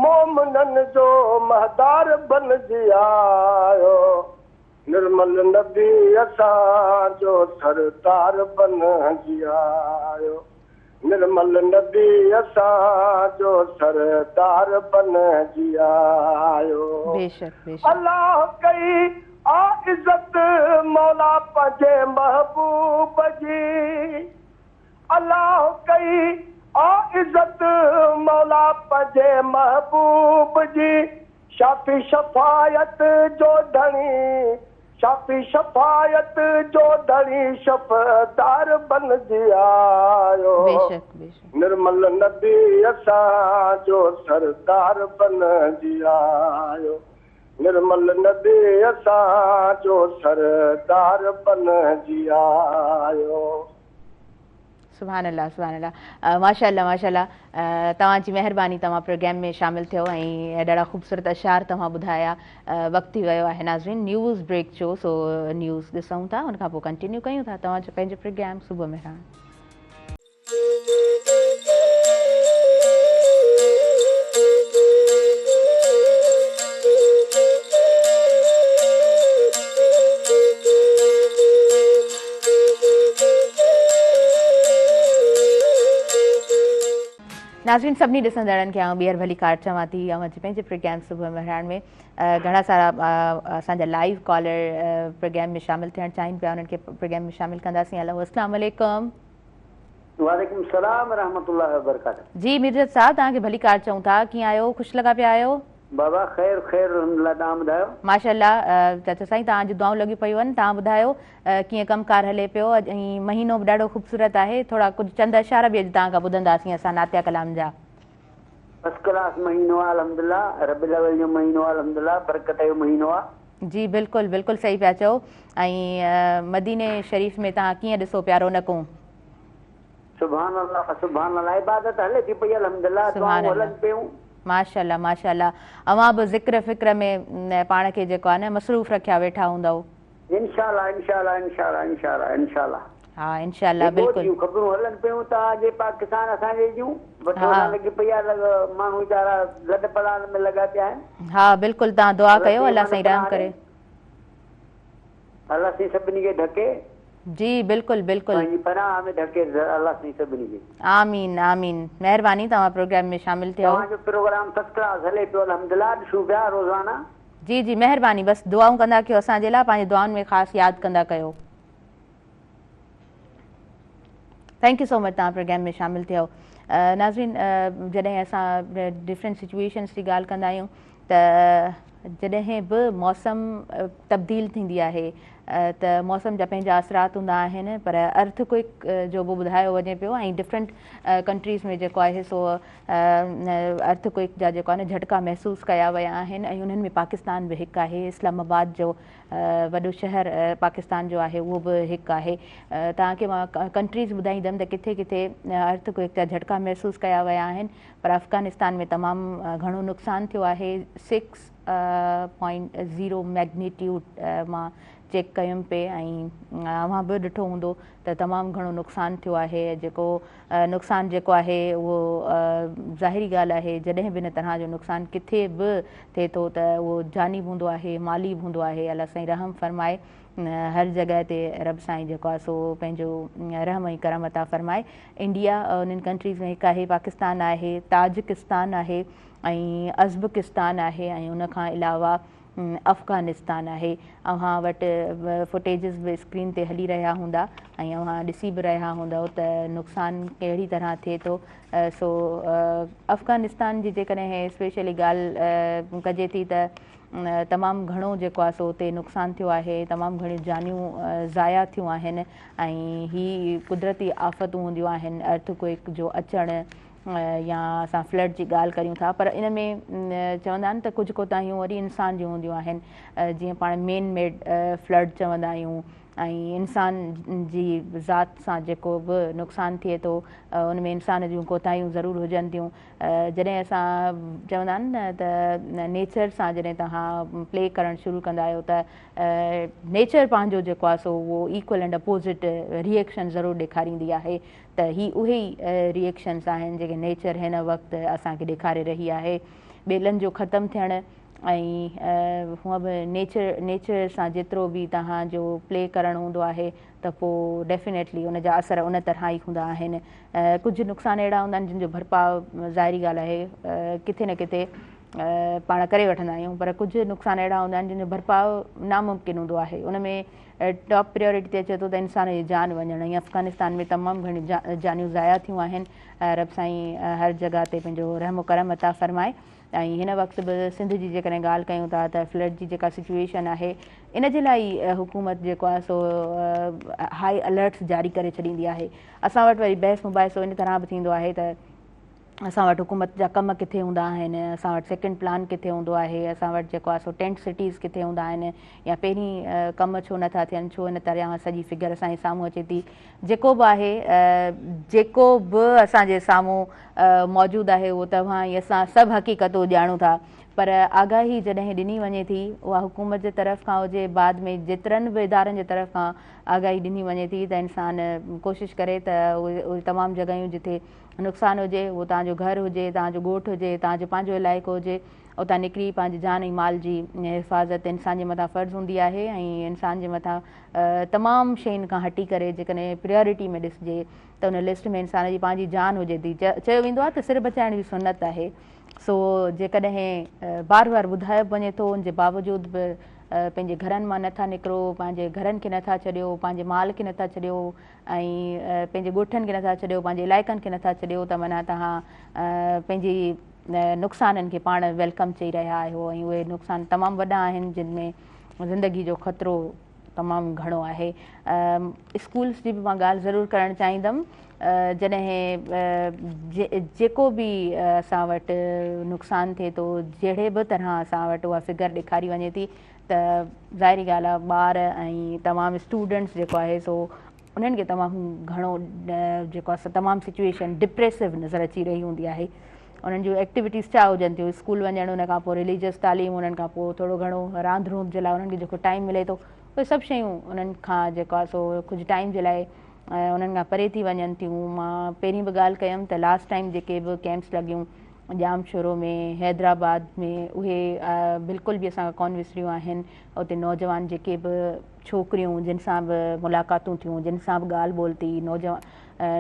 مومنن جو مهدار بنجي آيو نرمل نبي اسان جو سردار بنجي آيو نرمل نبي اسان جو سردار بنجي آيو بيشڪ بيشڪ. الله ڪئي آ عزت مولا پنهنجي محبوب جي الله ڪئي آ عزت مولا پنهنجي محبوب جي شافي شفاعت جو ڌڻي شافي شفاعت جو ڌڻي شفدار بنجي آيو بيشڪ بيشڪ. نرمل نبي اسان جو سردار بنجي آيو نرمل نبي اسان جو سردار بنجي آيو. سبحان الله سبحان الله ماشاء الله ماشاء الله توهان جي مهرباني توهان پروگرام ۾ شامل ٿيو ۽ ڏاڍا خوبصورت اشعار توهان ٻڌايا وقت ٿي ويو آهي ناظرين نيوز بريڪ جو سو نيوز ڏسون ٿا ان کان پوء ڪنٽينيو ڪيون ٿا توهان جو پنهنجو پروگرام صبح مهراڻ. ناظرين سڀني ڏسندڙن کي آئون ٻيهر ڀليڪار چوان ٿي اوهان جي پنهنجي پروگرام صبح مهراڻ ۾ گهڻا سارا اسان جا لائيو ڪالر پروگرام ۾ شامل ٿيڻ چاهين پيا انهن کي پروگرام ۾ شامل ڪنداسين هلو السلام عليڪم. وعليڪم السلام ورحمة الله وبرڪاته. جي ميرجت صاحب توهان کي ڀليڪار چئون ٿا ڪيئن آهيو خوش لڳا پيا آهيو. بابا خير خير الحمدلله توهان ٻڌايو. ماشاءالله چاچا سائين توهان جون دعائون لڳيون پيون آهن توهان ٻڌايو ڪيئن ڪم ڪار هلي پيو اڄ ۽ مهينو به ڏاڍو خوبصورت آهي ٿورا ڪجهه چند اشعار به اڄ توهان کان ٻڌنداسين اسان نعتيه ڪلام جا. فرسٽ ڪلاس مهينو آ الحمدلله ربيع الاول جو مهينو آ الحمدلله برڪت جو مهينو آ. جي بلڪل بلڪل صحيح پيا چئو ۽ مديني شريف ۾ توهان ڪيئن ڏسو پيا رونقون. سبحان الله سبحان الله عبادت هلي ٿي پئي الحمدلله سبحان دعائون الله هلن پيون. ماشاءالله ماشاءالله اوهان به ذڪر فڪر ۾ پاڻ کي جيڪو آهي نه مصروف رکيا ويٺا هوندؤ. انشاءالله انشاءالله انشاءالله انشاءالله انشاءالله. ها انشاء الله هي ٻوڏ بلڪل. جون خبرون هلن پيون توهان جي پاڪستان اسان جي جون ها. وٺوڙا لڳي پئي آ لڳ ماڻهو ويچارا لڏ پلاڻ ۾ لڳا پيا آهن. ها بلڪل توهان دعا الله ڪيو سائين الله امان سائين رحم پناهه ڪري. ڏي. الله سائين سڀني کي ڍڪي. جي بلڪل بلڪل. پنهنجي پناهه ۾ ڍڪي الله سائين سڀني کي. آمين آمين مهرباني توهان پروگرام ۾ شامل ٿيو. توهان جو پروگرام فرسٽ ڪلاس هلي پيو الحمدلله ڏسون پيا روزانه. جي جي مهرباني بس دعائون ڪندا ڪيو اسان جي لاء پنهنجي دعائن ۾ خاص ياد ڪندا ڪيو. Thank you so much توهان پروگرام ۾ شامل ٿيو. ناظرين جڏهن اسان ڊفرنٽ سچويشنس جي ڳالهه ڪندا آهيون ته جڏهن به موسم تبديل ٿيندي آهي ته موسم جا پنهنجا اثرات هوندا آهن پر ارٿ ڪوئڪ جو به ٻڌايو وڃي پيو ۽ ڊفرنٽ ڪنٽريز ۾ جيڪو آهي سو ارٿ ڪوئڪ جا جيڪو آهي نه جهٽڪا محسوس ڪيا ويا آهن ۽ انهن ۾ پاڪستان به هڪ آهي اسلام آباد جو وڏو شهر پاڪستان جو آهي اهو به هڪ آهي توهان کي مان ڪنٽريز ٻڌائيندم ته ڪٿي ڪٿي ارٿ ڪوئڪ جا جهٽڪا محسوس ڪيا ويا آهن پر افغانستان ۾ تمام گهڻو نقصان ٿيو آهي سڪس پوائنٽ زيرو ميگنيٽيوڊ مان چيڪ ڪيم پي ۽ اوهان به ڏٺو هوندو ته تمام گهڻو نقصان ٿيو آهي جيڪو نقصان جيڪو آهي اهو ظاهري ڳالهه آهي جڏهن به ان طرح جو نقصان ڪٿي به ٿئي ٿو ته اهو جاني به هوندو آهي مالي به هوندو آهي الله سائين رحم فرمائي هر جڳهه تي رب سائين جيڪو آهي سو پنهنجو رحم ۽ ڪرم عطا فرمائي انڊيا انهن ڪنٽريز ۾ هڪ آهي پاڪستان آهي تاجڪستان آهي ۽ ازبڪستان آهي ۽ ان کان علاوه افغانستان آهي اوهان وٽ فوٽيجز به اسڪرين تي هلي رهيا هوندا ۽ اوهان ڏسي به رهيا هوندؤ ته نقصان ڪهڙي طرح ٿئي ٿو سو افغانستان جي جيڪڏهن اسپيشلي ڳالهه ڪجي ٿي ته تمام گهڻو جيڪو آهي سو اتي نقصان ٿيو آهي تمام گهڻيون جانيون ضايع ٿيون آهن ۽ هي قدرتي آفتون هونديون آهن ارٿ ڪوئڪ جو اچڻ يا اسان فلڊ جي ڳالهه ڪريون ٿا پر ان ۾ چوندا آهن ته ڪجهه ڪوتاهيون وري انسان جون هونديون آهن جيئن پاڻ مين ميڊ فلڊ چوندا آهيون ۽ انسان جي ذات سان جيڪو به نقصان ٿئي ٿو ان ۾ انسان جون ڪوتاهيون ضرور هجن ٿيون جڏهن اسان چوندا آهن نه ته نيچر سان جڏهن توهان پلي ڪرڻ شروع ڪندا آهيو ته نيچر پنهنجو جيڪو آهي سو اهو equal and opposite reaction ضرور ڏيکاريندي آهي ته هي اهي ئي ري ايڪشنس آهن جيڪي نيچر هن وقت اسان کي ڏيکاري رهي آهي ٻيلن جو ختم ٿيڻ ۽ هونء به نيچر نيچر سان جيترو به توهان جو پلي ڪرڻ هوندو آهي ته پوء ڊيفينيٽلي ان جا اثر ان طرح ئي هوندا آهن ڪجهه نقصان اهڙا هوندا آهن جن جو ڀرپاء ظاهري ڳالهه آهي ڪٿي نه ڪٿي پاڻ ڪري وٺندا آهيون پر ڪجهه نقصان اهڙا هوندا آهن جن جو ڀرپاء ناممڪن هوندو آهي ان ۾ ٽاپ پريورٽي تي اچي ٿو ته انسان جي جان وڃڻ ۽ افغانستان ۾ تمام گهڻيون جانيون ضايع ٿيون آهن رب سائين هر جڳهه تي پنهنجو رحم و ڪرم عطا فرمائي ۽ هن وقت به سنڌ جي جيڪڏهن ڳالهه ڪيون ٿا ته فلڊ جي جيڪا سچوئيشن آهي ان جي لاء ئي حڪومت جيڪو آهي سو هائي الرٽس جاري ڪري ڇڏيندي آهي اسان وٽ وري بحث مباحثو ان طرح به ٿيندو آهي ته اسان وٽ حڪومت جا ڪم ڪٿي هوندا آهن اسان وٽ سيڪنڊ پلان ڪٿي هوندو آهي اسان وٽ جيڪو آهي سو ٽينٽ سٽيز ڪٿي هوندا آهن يا پهرين ڪم ڇو نٿا ٿين ڇو ان طرح سڄي فگر اسان جي سامهون اچي ٿي جيڪو به آهي جيڪو به اسان جي سامهون موجود آهي اهو توهان ۽ اسان سڀ حقيقتون ڄاڻون ٿا پر آگاهي جڏهن ڏني وڃي ٿي اها حڪومت جي طرف کان هجي بعد ۾ جيترن به ادارن جي طرف کان آگاهي ڏني وڃي ٿي ته انسان ڪوشش ڪري ته اهي تمام جڳهيون جتي نقصان هجي اهو توهان جو گهر هجي توهان جو ڳوٺ هجي توهان جو پنهنجو علائقو هجي اتان نڪري پنهنجي جان ۽ مال جي حفاظت انسان جي مٿان فرض هوندي آهي ۽ انسان جي مٿان تمام شين کان هٽي ڪري جيڪڏهن پريارٽي ۾ ڏسجي ته ان لسٽ ۾ انسان جي پنهنجي جان هجي ٿي چيو ويندو آهي ته سر بچائڻ به سنت آهي سو جيڪڏهن بار بار ٻڌايو به وڃي ٿو ان جي باوجود به پنهنجي گهرن مان نٿا نڪرو پنهنجي گهرن کي نٿا ڇڏيو پنهنجي مال کي نٿا ڇڏيو ۽ پنهنجي ڳوٺن کي نٿا ڇڏيو پنهنجي علائقن کي نٿا ڇڏيو ته معنيٰ توهان پنهنجي نقصانن کي پاڻ welcome چئي رهيا آهيو ۽ اهي نقصان تمام وڏا آهن جن ۾ زندگي جو خطرو تمام گهڻو آهي اسڪولس جي به مان ڳالهه ضرور ڪرڻ چاهيندم جڏهن جيڪو به اسان وٽ نقصان ٿئي ٿو جهڙي به طرح اسان وٽ اها فگر ڏيکاري وڃي ٿي ته ظاهري ڳالهه آهي ٻار ۽ تمام اسٽوڊنٽس جيڪو آهي سو انهن کي تمام گهڻو جيڪو آهي تمام سچويشن ڊپريسو نظر اچي رهي هوندي آهي انهن جون ايڪٽيوٽيز ڇا هجن ٿيون اسڪول وڃڻ ان کان پوء رليجس تعليم انهن کان پوء ٿورو گهڻو راند روند جي لاء انهن کي جيڪو ٽائيم ملي ٿو اهي سڀ شيون انهن کان جيڪو آهي سو ڪجهه ٽائيم جي لاء انهن کان پري ٿي وڃن ٿيون. مان پهرين به ڳالهه ڪيم ته لاسٽ ٽائيم جيڪي به ڪيمپس لڳيون ڄامشورو ۾ حيدرآباد ۾ اهي بلڪل به اسان کان ڪونه وسريون آهن. اتي نوجوان جيڪي به ڇوڪريون جن سان به ملاقاتون ٿيون جن سان به ڳالهه ٻولهه ٿي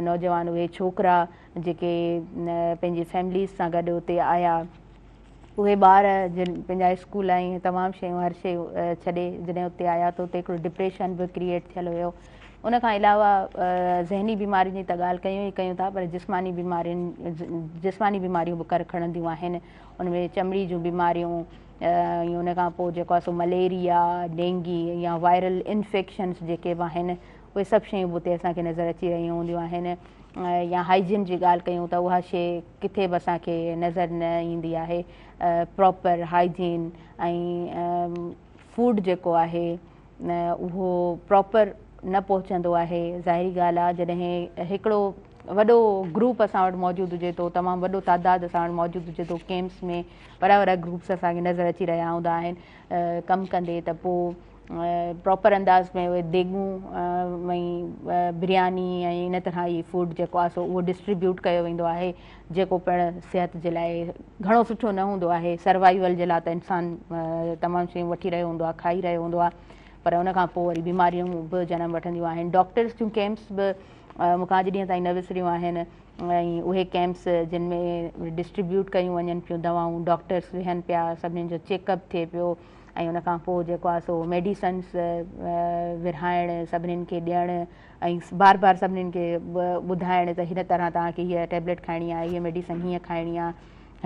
نوجوان اهي ڇوڪرا جيڪي پنهنجي فيمليز سان گڏ اتي آيا اهي ٻار جن پنهنجا اسڪول ۽ تمام شيون هر شيء ڇڏي جڏهن اتي آيا ته اتي هڪڙو ڊپريشن به ڪريئيٽ ٿيل هيو. ان کان علاوه ذهني بيمارين جي ته ڳالهه ڪيون ئي ڪيون ٿا پر جسماني بيمارين جسماني بيماريون به ڪر کڻنديون آهن. ان ۾ چمڙي جون بيماريون ۽ ان کان پوء جيڪو آهي سو مليريا، ڊينگي يا وائرل انفيڪشنس جيڪي به آهن اهي سڀ شيون به اتي اسان کي نظر اچي رهيون هونديون آهن يا هائيجين جي ڳالهه ڪيون ته اها شيء ڪٿي به اسان کي نظر نه ايندي آهي. پراپر هائيجين ۽ فوڊ جيڪو آهي اهو پراپر نه پهچندو آهي. ظاهري ڳالهه آهي جڏهن هڪڙو وڏو گروپ اسان وٽ موجود هجي ٿو تمام وڏو تعداد اسان وٽ موجود هجي ٿو ڪيمپس ۾ وڏا وڏا گروپس اسان کي نظر اچي رهيا هوندا آهن ڪم ڪندي ته پوء پراپر انداز ۾ اهي ديڳون ۽ برياني ۽ ان طرح هي فوڊ جيڪو آهي سو اهو ڊسٽريبيوٽ ڪيو ويندو آهي جيڪو پڻ صحت جي لاء گهڻو سٺو نه هوندو آهي. سروائيول جي لاء ته انسان تمام شيون وٺي رهيو هوندو آهي کائي رهيو هوندو آهي پر ان کان پوء وري بيماريون به جنم وٺنديون آهن. ڊاڪٽرس جون ڪيمپس به مون کان اڄ ڏينهن تائين نه وسريون آهن ۽ اهي ڪيمپس جن ۾ ڊسٽريبيوٽ ڪيون وڃن پيون دوائون ڊاڪٽرس ويهن پيا سڀني جو چيڪ اپ ٿئي پيو ۽ ان کان پوء جيڪو آهي سو ميڊيسنس ورهائڻ سڀنين کي ڏيڻ ۽ بار بار سڀنين کي ٻڌائڻ ته هن طرح توهان کي هيء ٽيبليٽ کائڻي آهي هيء ميڊيسن هيئن کائڻي آهي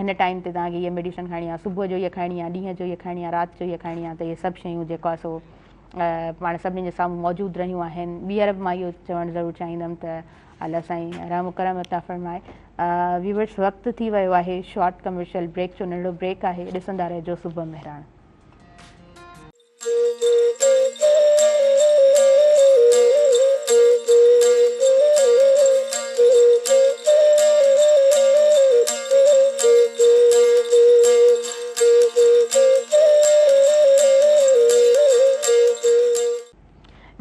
هن ٽائيم تي توهان کي هيء ميڊيسن کائڻي آهي صبح جو هيء کائڻي آهي ڏينهن جو هيء کائڻي آهي رات جو هيء کائڻي آهي ته اهي سڀ شيون جيڪو آهي سو پاڻ سڀني جي سامهون موجود رهيون آهن. ٻيهر به مان اهو چوڻ ضرور چاهيندم ته الله سائين رحم و ڪرم عطا فرمائي. ويورس وقت ٿي ويو آهي شارٽ ڪمرشل بريڪ جو ننڍڙو بريڪ آهي ڏسندا رهجو صبح مهراڻ.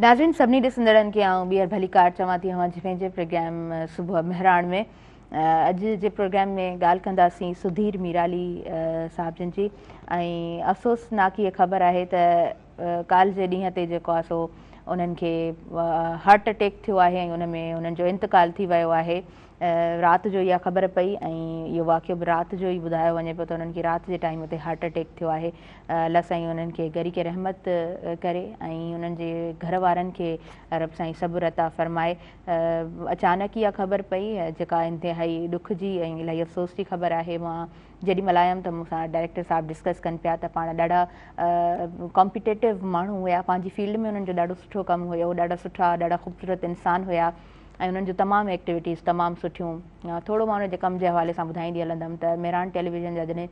ناظرين سڀني ڏسندڙن کي آئون ٻيهر ڀليڪار چوان ٿي اوهان جي پنهنجي پروگرام صبح مهراڻ ۾ اڄ جي پروگرام ۾ ڳالهه ڪنداسين سڌير ميرالي صاحب جن جي ۽ افسوسناڪ هيء خبر آهي ته ڪالهه جي ڏينهن تي جيڪو آهي سو انهن کي هارٽ اٽيڪ ٿيو آهي ۽ ان ۾ انهن جو انتقال ٿي ويو آهي رات جو اها خبر پئي ۽ اهو واقعو به رات جو ئي ٻڌايو وڃي پيو ته انهن کي رات جي ٽائيم تي هارٽ اٽيڪ ٿيو آهي. الله سائين انهن کي غريق رحمت ڪري ۽ انهن جي گهر وارن کي رب سائين صبر عطا فرمائي. اچانڪ اها خبر پئي جيڪا انتهائي ڏک جي ۽ الاهي افسوس جي خبر آهي. مان جيڏي مهل آيم ته مون سان ڊائريڪٽر صاحب ڊسڪس ڪن پيا ته پاڻ ڏاڍا ڪامپيٽيٽو ماڻهو هيا پنهنجي فيلڊ ۾ انهن جو ڏاڍو سٺو ڪم هيو ڏاڍا سٺا ڏاڍا خوبصورت انسان هيا. ۽ انهن جون تمام ايڪٽيوٽيز تمام سٺيون. ٿورو مان ان جي ڪم جي حوالي سان ٻڌائيندي هلندم ته مهراڻ ٽيليويزن جا جڏهن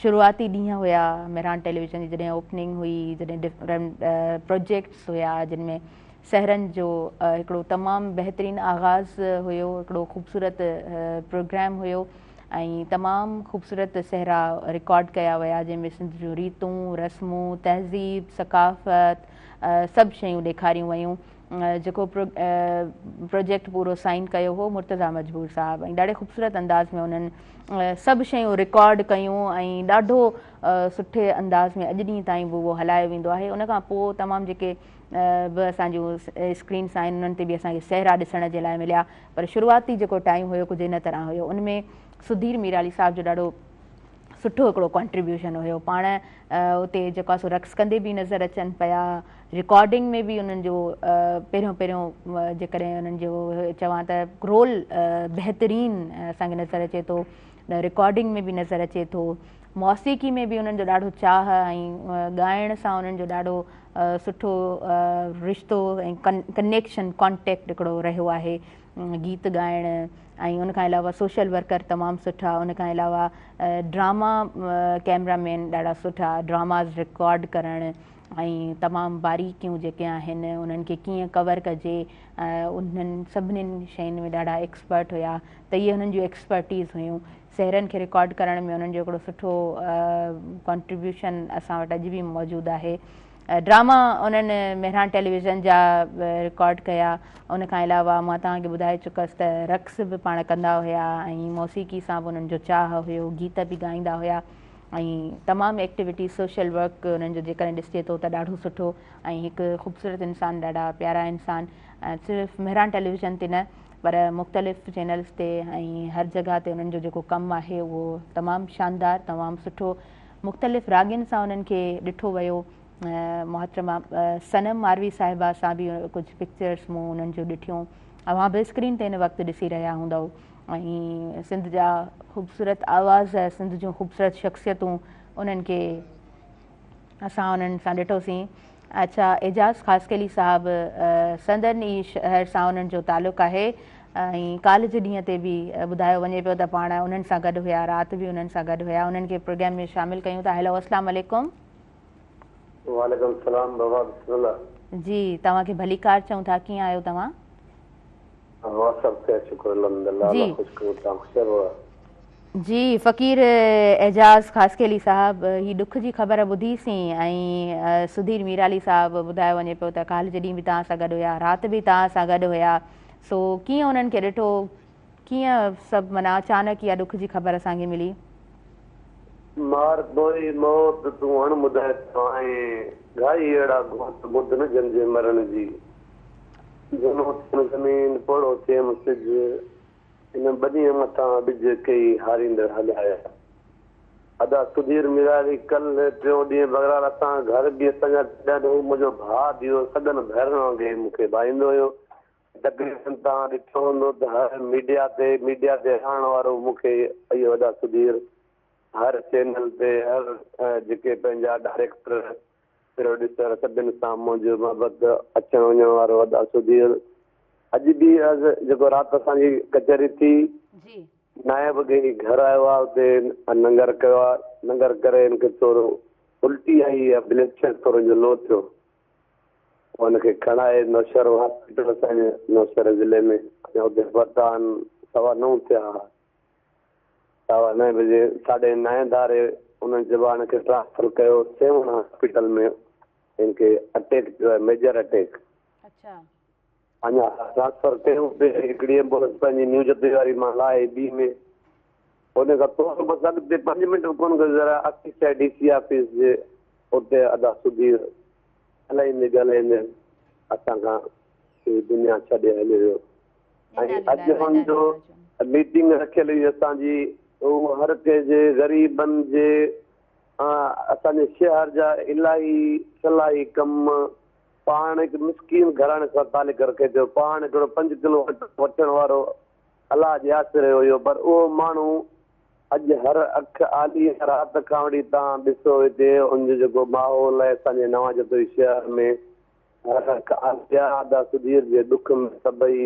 شروعاتي ڏينهن هيا مهراڻ ٽيليويزن جي جڏهن اوپننگ هئي جڏهن ڊفرنٽ پروجيڪٽس هيا جن ۾ سهرن جو هڪڙو تمام بهترين آغاز هيو هڪڙو خوبصورت پروگرام هيو ۽ تمام خوبصورت سهرا رڪارڊ ڪيا ويا جنهن ۾ سنڌ جون ريتون رسمون تهذيب ثقافت سڀ شيون ڏيکاريون ويون جيڪو پروجيڪٽ پورو سائن ڪيو هو مرتضيٰ مجبور صاحب ۽ ڏاڍي خوبصورت انداز ۾ انهن سڀ شيون رڪارڊ ڪيون ۽ ڏاڍو سٺي انداز ۾ اڄ ڏينهن تائين به اهو هلايو ويندو آهي ان کان پوء تمام جيڪي به اسان جون اسڪرينس آهن انهن تي به اسان کي سهرا ڏسڻ جي لاء مليا پر شروعاتي جيڪو ٽائيم هيو ڪجهه ان طرح هيو ان ۾ سڌير ميرالي صاحب جو ڏاڍو سٺو هڪڙو ڪنٽريبيوشن هيو پاڻ اتي جيڪو آهي سو رقص ڪندي به نظر اچن پيا رڪارڊنگ ۾ به انهن جو پهريون پهريون جيڪڏهن انهن جو چوان ته رول بهترين اسان کي نظر اچي ٿو رڪارڊنگ ۾ به نظر اچي ٿو موسيقي ۾ به انهن جو ڏاڍو چاهه ۽ ڳائڻ سان انهن جو ڏاڍو سٺو رشتو ۽ ڪنيڪشن ڪانٽيڪٽ هڪڙو رهيو آهي گيت ڳائڻ ۽ ان کان علاوه سوشل ورڪر تمام سٺا ان کان علاوه ڊراما ڪيمرا مين ڏاڍا سٺا ڊراماز رڪارڊ ڪرڻ ۽ تمام باريڪيون جيڪي آهن انهن کي ڪيئن ڪور ڪجي انهن سڀنين شين ۾ ڏاڍا ايڪسپرٽ هيا ته اهي انهن جون ايڪسپرٽيز هيون سهرن کي رڪارڊ ڪرڻ ۾ انهن جو هڪڙو سٺو ڪنٽريبيوشن اسان وٽ اڄ به موجود آهي. ڊراما انهن مهراڻ ٽيليويزن جا رڪارڊ ڪيا. ان کان علاوه مان توهان کي ٻڌائي چڪس ته رقص به پاڻ ڪندا هيا ۽ موسيقي سان به انهن جو چاهه هيو، گيت به ڳائيندا هيا ۽ تمام ايڪٽيوٽيز سوشل ورڪ انهن جو جيڪڏهن ڏسجي ٿو ته ڏاڍو سٺو ۽ هڪ خوبصورت انسان ڏاڍا پيارا انسان صرف مهراڻ ٽيليويزن تي نه پر مختلف چينلز تي ۽ هر جڳهه تي انهن جو جيڪو ڪم آهي اهو تمام شاندار تمام سٺو مختلف راڳين سان انهن کي ڏٺو ويو محترمه صنم ماروي صاحبه سان به ڪجهه پڪچرس مون انهن جون ڏٺيون اوهان به اسڪرين تي هن وقت ڏسي رهيا هوندؤ ۽ سنڌ جا خوبصورت آواز سنڌ جون خوبصورت شخصيتون انهن کي اسان انهن سان ڏٺوسين اڇا اعجاز خاصخيلي صاحب سندن ئي شهر سان انهن جو تعلق آهي ۽ ڪالهه جي ڏينهن تي به ٻڌايو وڃي پيو ته پاڻ انهن سان گڏ هيا رات به انهن سان گڏ هيا انهن کي پروگرام ۾ شامل ڪيون ٿا هيلو اسلام عليڪم. وعليڪم السلام بابا بسم الله. جي توهان کي ڀليڪار چئون ٿا ڪيئن آهيو توهان. ها سڀ خير شڪر الحمدلله جي الله خوش ڪري توهان خوش آهيو بابا. جي فقير اعجاز خاصخيلي صاحب هي ڏک جي خبر ٻڌي سين ۽ سڌير ميرالي صاحب ٻڌايو وڃي پيو ته ڪالهه جي ڏينهن به توهان سان گڏ هيا رات به توهان سان گڏ هيا سو ڪيئن انهن کي ڏٺو ڪيئن سڀ معنيٰ اچانڪ اها ڏک جي خبر اسان کي ملي. مار توئي موت تون اڻ ٻڌائتو آهين گهائي اهڙا گهوٽ ٻڌ نه جن جي مرڻ جي جهونو ٿيم زمين پوڙهو ٿيم سج هن ٻنيء مٿان ٻج ڪيئي هاريندڙ هلايا. ادا سڌير ميرالي ڪلهه ٽيون ڏينهن بهرحال اسان گهر به اسان جا گڏ آهن هو منهنجو ڀاء به هو سڳن ڀائرن وانگي مون کي ڀائيندو هيو تقريبن توهان ڏٺو هوندو ته هر ميڊيا تي ميڊيا تي آڻڻ وارو مون کي اهو ادا سڌير هر چينل تي هر جيڪي پنهنجا ڊائريڪٽر پروڊيوسر سڀن سان منهنجو محبت اچڻ وڃڻ وارو ادا سڌير اڄ به از جيڪو رات اسان جي ڪچهري ٿي جي. نائين وڳي هي گهر آيو آ اتي ننگر ڪيو آ ننگر ڪري هن کي ٿورو الٽي آئي يا بلڊ پريشر ٿورو هن جو لو ٿيو پوء هن کي کڻائي نوشهرو هاسپيٽل اسان جي نوشهري ضلعي ۾ اڃا اتي پهتا آهن سوا نو ٿيا ها سوا نائين بجي ساڍي نائين ڌاري انهن جوان کي ٽرانسفر ڪيو سيوهڻ هاسپيٽل ۾ هن کي اٽيڪ ٿيو آهي ميجر اٽيڪ. اڇا. اڃا ٽرانسفر ڪيو پي هڪڙي ايمبولنس پنهنجي نيو جتوئي واري مان لاهي ٻي ۾ ان کان ٿورو بس اڳتي پنج منٽ به ڪونه گذريا آفيس آهي ڊي سي آفيس جي اتي ادا سڌير ڳالهائيندي ڳالهائيندي اسان کان هي دنيا ڇڏي هليو ويو. ۽ اڄ هن جو ميٽنگ رکيل هئي اسان جي هو هر ڪنهن جي غريبن جي اسان جي شهر جا الاهي فلاحي ڪم پاڻ هڪ مسڪين گهراڻي سان تعلق رکي ٿو پاڻ هڪڙو پنج ڪلو اٽو وٺڻ وارو الله جي آسري هيو پر اهو ماڻهو اڄ هر اک آلي رات کان وٺي توهان ڏسو هتي ان جو جيڪو ماحول آهي اسان جي نوان جتوئي شهر ۾ هر ادا سڌير جي ڏک ۾ سڀئي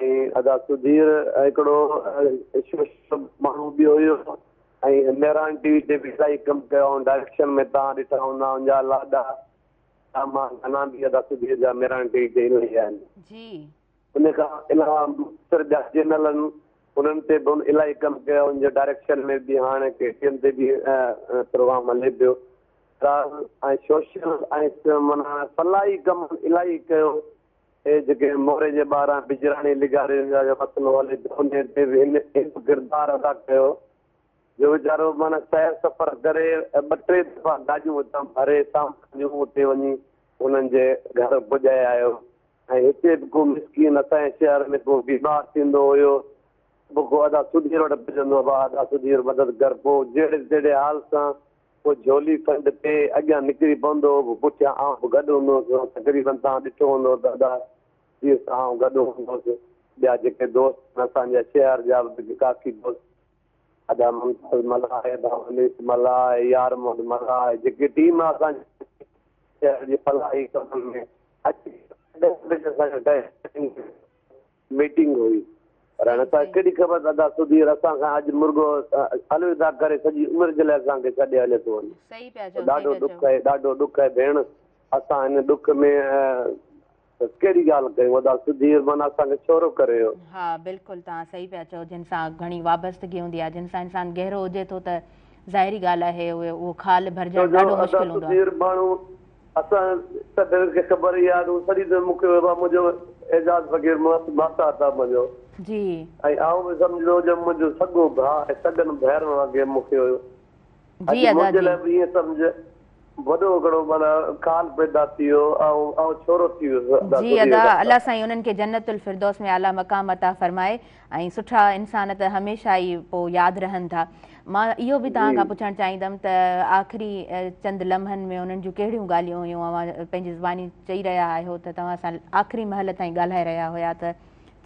۽ ادا سڌير هڪڙو سوشل ماڻهو به هيو ۽ مهراڻ ٽي وي تي به الاهي ڪم ڪيو ۽ ڊائريڪشن ۾ توهان ڏٺا هوندا ان جا لاڏا ڊراما گانا به ادا سڌير جا مهراڻ ٽي وي تي الاهي آهن. جي. ان کان علاوه مختصر ٻيا چينل آهن انهن تي به هن الاهي ڪم ڪيو ان جي ڊائريڪشن ۾ به هاڻي ڪي ٽي اين تي به پروگرام هلي پيو ۽ سوشل ۽ معنيٰ فلاحي ڪم الاهي ڪيو. اهي جيڪي موري جي ٻاهران بجراڻي لغارين جا جو مسئلو هلي پيو انهي تي به هن اهڙو ڪردار ادا ڪيو جو ويچارو معنيٰ سير سفر ڪري ٻه ٽي دفعا گاڏيون اتان ڀري سامان جون اتي وڃي انهن جي گهر پڄائي آيو ۽ هتي به ڪو مسڪين اسان جي شهر ۾ ڪو بيمار ٿيندو هيو به ڪو ادا سڌير وٽ پڄندو هو ڀاء ادا سڌير مدد ڪر پوء جهڙي تهڙي حال سان پوء جهولي ڦنڊ تي اڳيان نڪري پوندو هو، پٺيان آئون به گڏ هوندو هوس. تقريبن توهان ڏٺو هوندو ته ادا سڌير سان آئون گڏ هوندو هوس. ٻيا جيڪي دوست آهن اسان جا شهر جا به ڪافي دوست ادا ممتاز ملاح آهي، ادا انيس ملاح آهي، يار محمد ملاح آهي، جيڪي ٽيم آهي اسان جي شهر جي فلاحي ڪمن ۾ اڄ به اسان جو ميٽنگ هئي پر هاڻي اسان کي ڪهڙي خبر ته ادا سڌير اسان کان اڄ مرڳو الوداع ڪري سڄي عمر جي لاء اسان کي ڇڏي هلي ٿو وڃي. صحيح پيا چئو صحيح ڏاڍو پيا ڏک چئو. آهي ڏاڍو ڏک آهي ڀيڻ اسان هن ڏک ۾ ڪهڙي ڳالهه ڪيون ادا سڌير معنيٰ اسان کي ڇورو ڪري ويو. ها بلڪل توهان صحيح پيا چئو جن سان گهڻي وابستگي هوندي آهي جن سان انسان گهرو هجي ٿو ته ظاهري ڳالهه آهي اهي اهو خال ڇو ڀرجڻ جو ڏاڍو ادا مشڪل هوندو آهي. سڌير ماڻهو اسان سڀني کي خبر ئي آهي ته هو سڄي دنيا مون کي بابا منهنجو اعجاز فقير ماسات آهي منهنجو. جي. ۽ آئون به سمجهندو هجم منهنجو سڳو ڀاء ۽ سڳن ڀائرن وانگي مون کي هيو. اڄ جي ادا منهنجي جي. لاء به ائين سمجهه وڏو هڪڙو معنيٰ خال پيدا ٿي ويو آئون آئون ڇورو ٿي ويس ادا جي سڌير ادا کان. الله سائين انهن کي جنت الفردوس ۾ اعليٰ مقام عطا فرمائي ۽ سٺا انسان ته هميشه ئي پوء ياد رهن ٿا. مان اهو به توهان جي. کان پڇڻ چاهيندم ته آخري چند لمحن ۾ انهن جون ڪهڙيون ڳالهيون هيون اوهان پنهنجي زباني چئي رهيا آهيو ته توهان سان آخري مهل تائين ڳالهائي رهيا هيا ته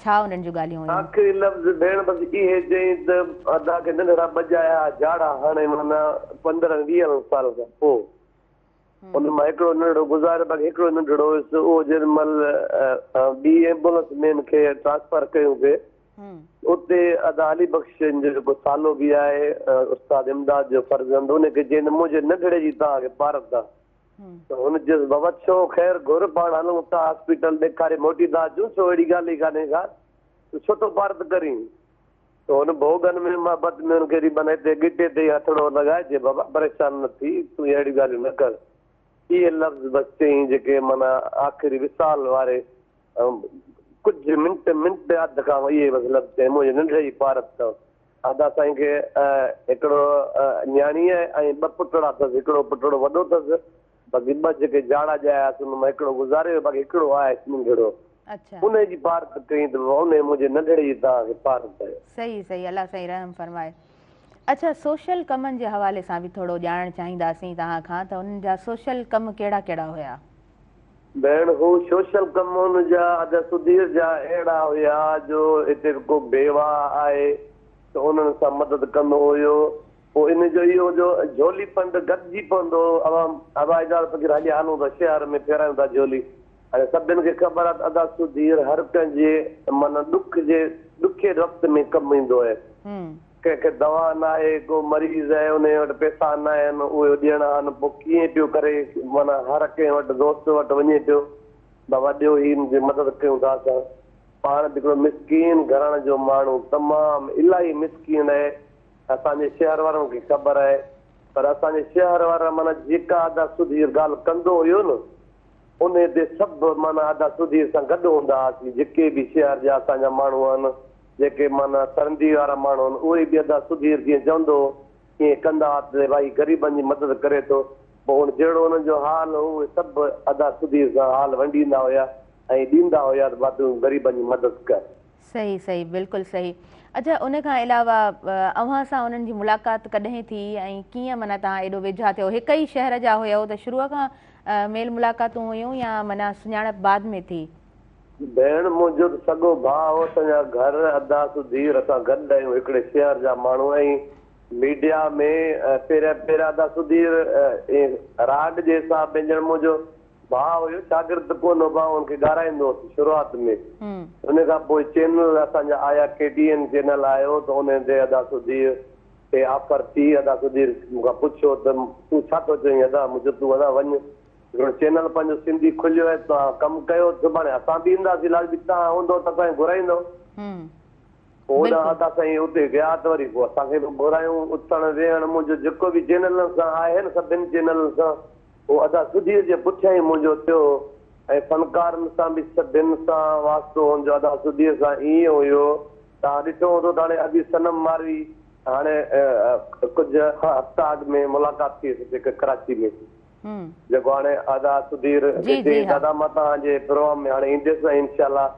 ڇا انهن جون ڳالهيون هيون؟ آخري لفظ ڀيڻ بس اهي چيائين ته ادا کي ننڍڙا ٻه ڄايا جاڙا هاڻي معنيٰ پندرهن ويهن سالن کان پوء ان مان هڪڙو ننڍڙو گذاريو باقي هڪڙو ننڍڙو هيس اهو جنهن مهل ٻي ايمبولنس ۾ هن کي ٽرانسفر ڪيون پي اتي ادا علي بخش جو جيڪو سالو به آهي استاد امداد جو فرزند ان کي چيائين ته منهنجي ننڍڙي جي توهان کي پارت آ ته هن چيس بابا ڇو خير گهر پاڻ هلون ٿا هاسپيٽل ڏيکاري موٽي ٿا اچون ڇو اهڙي ڳالهه ئي ڪانهي ڪا تون ڇو ٿو پارت ڪرين ته هن ڀوڳن ۾ محبت ۾ هن کي ري معنيٰ هتي ڳٽي تي ئي هٿڙو لڳائي چي بابا پريشان نه ٿي تون اهڙيون ڳالهيون نه ڪر اهي لفظ بس چيائين جيڪي معنيٰ آخري وصال واري ڪجهه منٽ منٽ اڌ کان اهي بس لفظ چيائين منهنجي ننڍڙي جي پارت اٿو ادا سائين کي هڪڙو نياڻي ۽ ٻه پٽڙا اٿس هڪڙو پٽڙو وڏو اٿس باقي ٻه جيڪي جاڙا ڄايا اٿس ان مان هڪڙو گذاري ويو باقي هڪڙو آهي ننڍڙو انهي جي پارت ڪئين ته انهي منهنجي ننڍڙي جي توهان کي پارت آهي. صحيح صحيح الله سائين رحم فرمائي. اڇا سوشل ڪمن جي حوالي سان به ٿورو ڄاڻڻ چاهينداسين توهان کان ته انهن جا سوشل ڪم ڪهڙا ڪهڙا هيا. ڀيڻ هو سوشل ڪم ان جا ادا سڌير جا اهڙا هيا جو هتي ڪو بيواهه آهي ته انهن سان مدد ڪندو هيو پوء ان جو اهو جو جهولي فنڊ گڏجي پوندو هو عوام ابا اجازت فقير هلي هلون ٿا شهر ۾ ڦيرايون ٿا جهولي هاڻي سڀن کي خبر آهي ته ادا سڌير هر ڪنهن جي معنيٰ ڏک جي ڏکي وقت ۾ ڪم ايندو آهي. ڪنهن کي دوا ناهي، ڪو مريض آهي انهي وٽ پئسا ناهن اهي ڏيڻا آهن پوء ڪيئن پيو ڪري معنيٰ هر ڪنهن وٽ دوست وٽ وڃي پيو بابا ڏيو هي ان جي مدد ڪيون ٿا اسان پاڻ به هڪڙو مسڪين گهراڻي جو ماڻهو تمام الاهي مسڪين آهي اسان جي شهر وارن کي خبر آهي پر اسان جي شهر وارا معنيٰ جيڪا ادا سڌير ڳالهه ڪندو هيو نه انهي تي سڀ معنيٰ ادا سڌير سان گڏ هوندا هئاسين جيڪي به شهر جا اسان جا ماڻهو آهن جيڪي معنيٰ سرندي وارا ماڻهو آهن اهي به ادا سڌير جيئن چوندو هو تيئن ڪندا ها ته ڀائي غريبن جي مدد ڪري ٿو پوء ان جهڙو انهن جو حال هو اهي سڀ ادا سڌير سان حال ونڊيندا هيا ۽ ڏيندا هيا ته ڀا تون غريبن جي مدد ڪر. صحيح صحيح بلڪل صحيح اڇا ان کان علاوه اوهان سان انهن جي ملاقات ڪڏهن ٿي ۽ ڪيئن معنيٰ توهان ايڏو ويجها ٿيو هڪ ئي شهر جا هيو ته شروع کان ميل ملاقاتون هيون يا معنيٰ سڃاڻپ بعد ۾ ٿي؟ ڀيڻ منهنجو ته سڳو ڀاء هو اسان جا گهر ادا سڌير اسان گڏ آهيون هڪڙي شهر جا ماڻهو ۽ ميڊيا ۾ پهريان پهريان ادا سڌير ائين راڳ جي حساب ۾ ڄڻ منهنجو ڀاء هيو شاگرد ته ڪونه هو مان ان کي ڳارائيندو هوس شروعات ۾ ان کان پوء چينل اسان جا آيا ڪي ٽي اين چينل آيو ته ان تي ادا سڌير کي آفر ٿي ادا سڌير مون کان پڇيو ته تون ڇا ٿو چوين ادا مون چيو تون ادا وڃ هڪڙو چينل پنهنجو سنڌي کليو آهي توهان ڪم ڪيو سڀاڻي اسان به اينداسين لازمي توهان هوندو ته اسان کي گهرائيندو پوء هوڏانهن ادا سائين اتي ويا ته وري پوء اسان کي به گهرايون اٿڻ ويهڻ منهنجو جيڪو به چينلن سان آهي نه سڀن چينلن سان اهو ادا سڌير جي پٺيان ئي منهنجو ٿيو ۽ فنڪارن سان به سڀن سان واسطو هن جو ادا سڌير سان ائين هيو توهان ڏٺو هوندو ته هاڻي ادي صنم ماروي هاڻي ڪجهه هفتا اڳ ۾ ملاقات ٿي هئس هتي ڪراچي ۾ جيڪو هاڻي ادا سڌير کي چيائين دادا مان توهان جي پروگرام ۾ هاڻي ايندس ۽ انشاء الله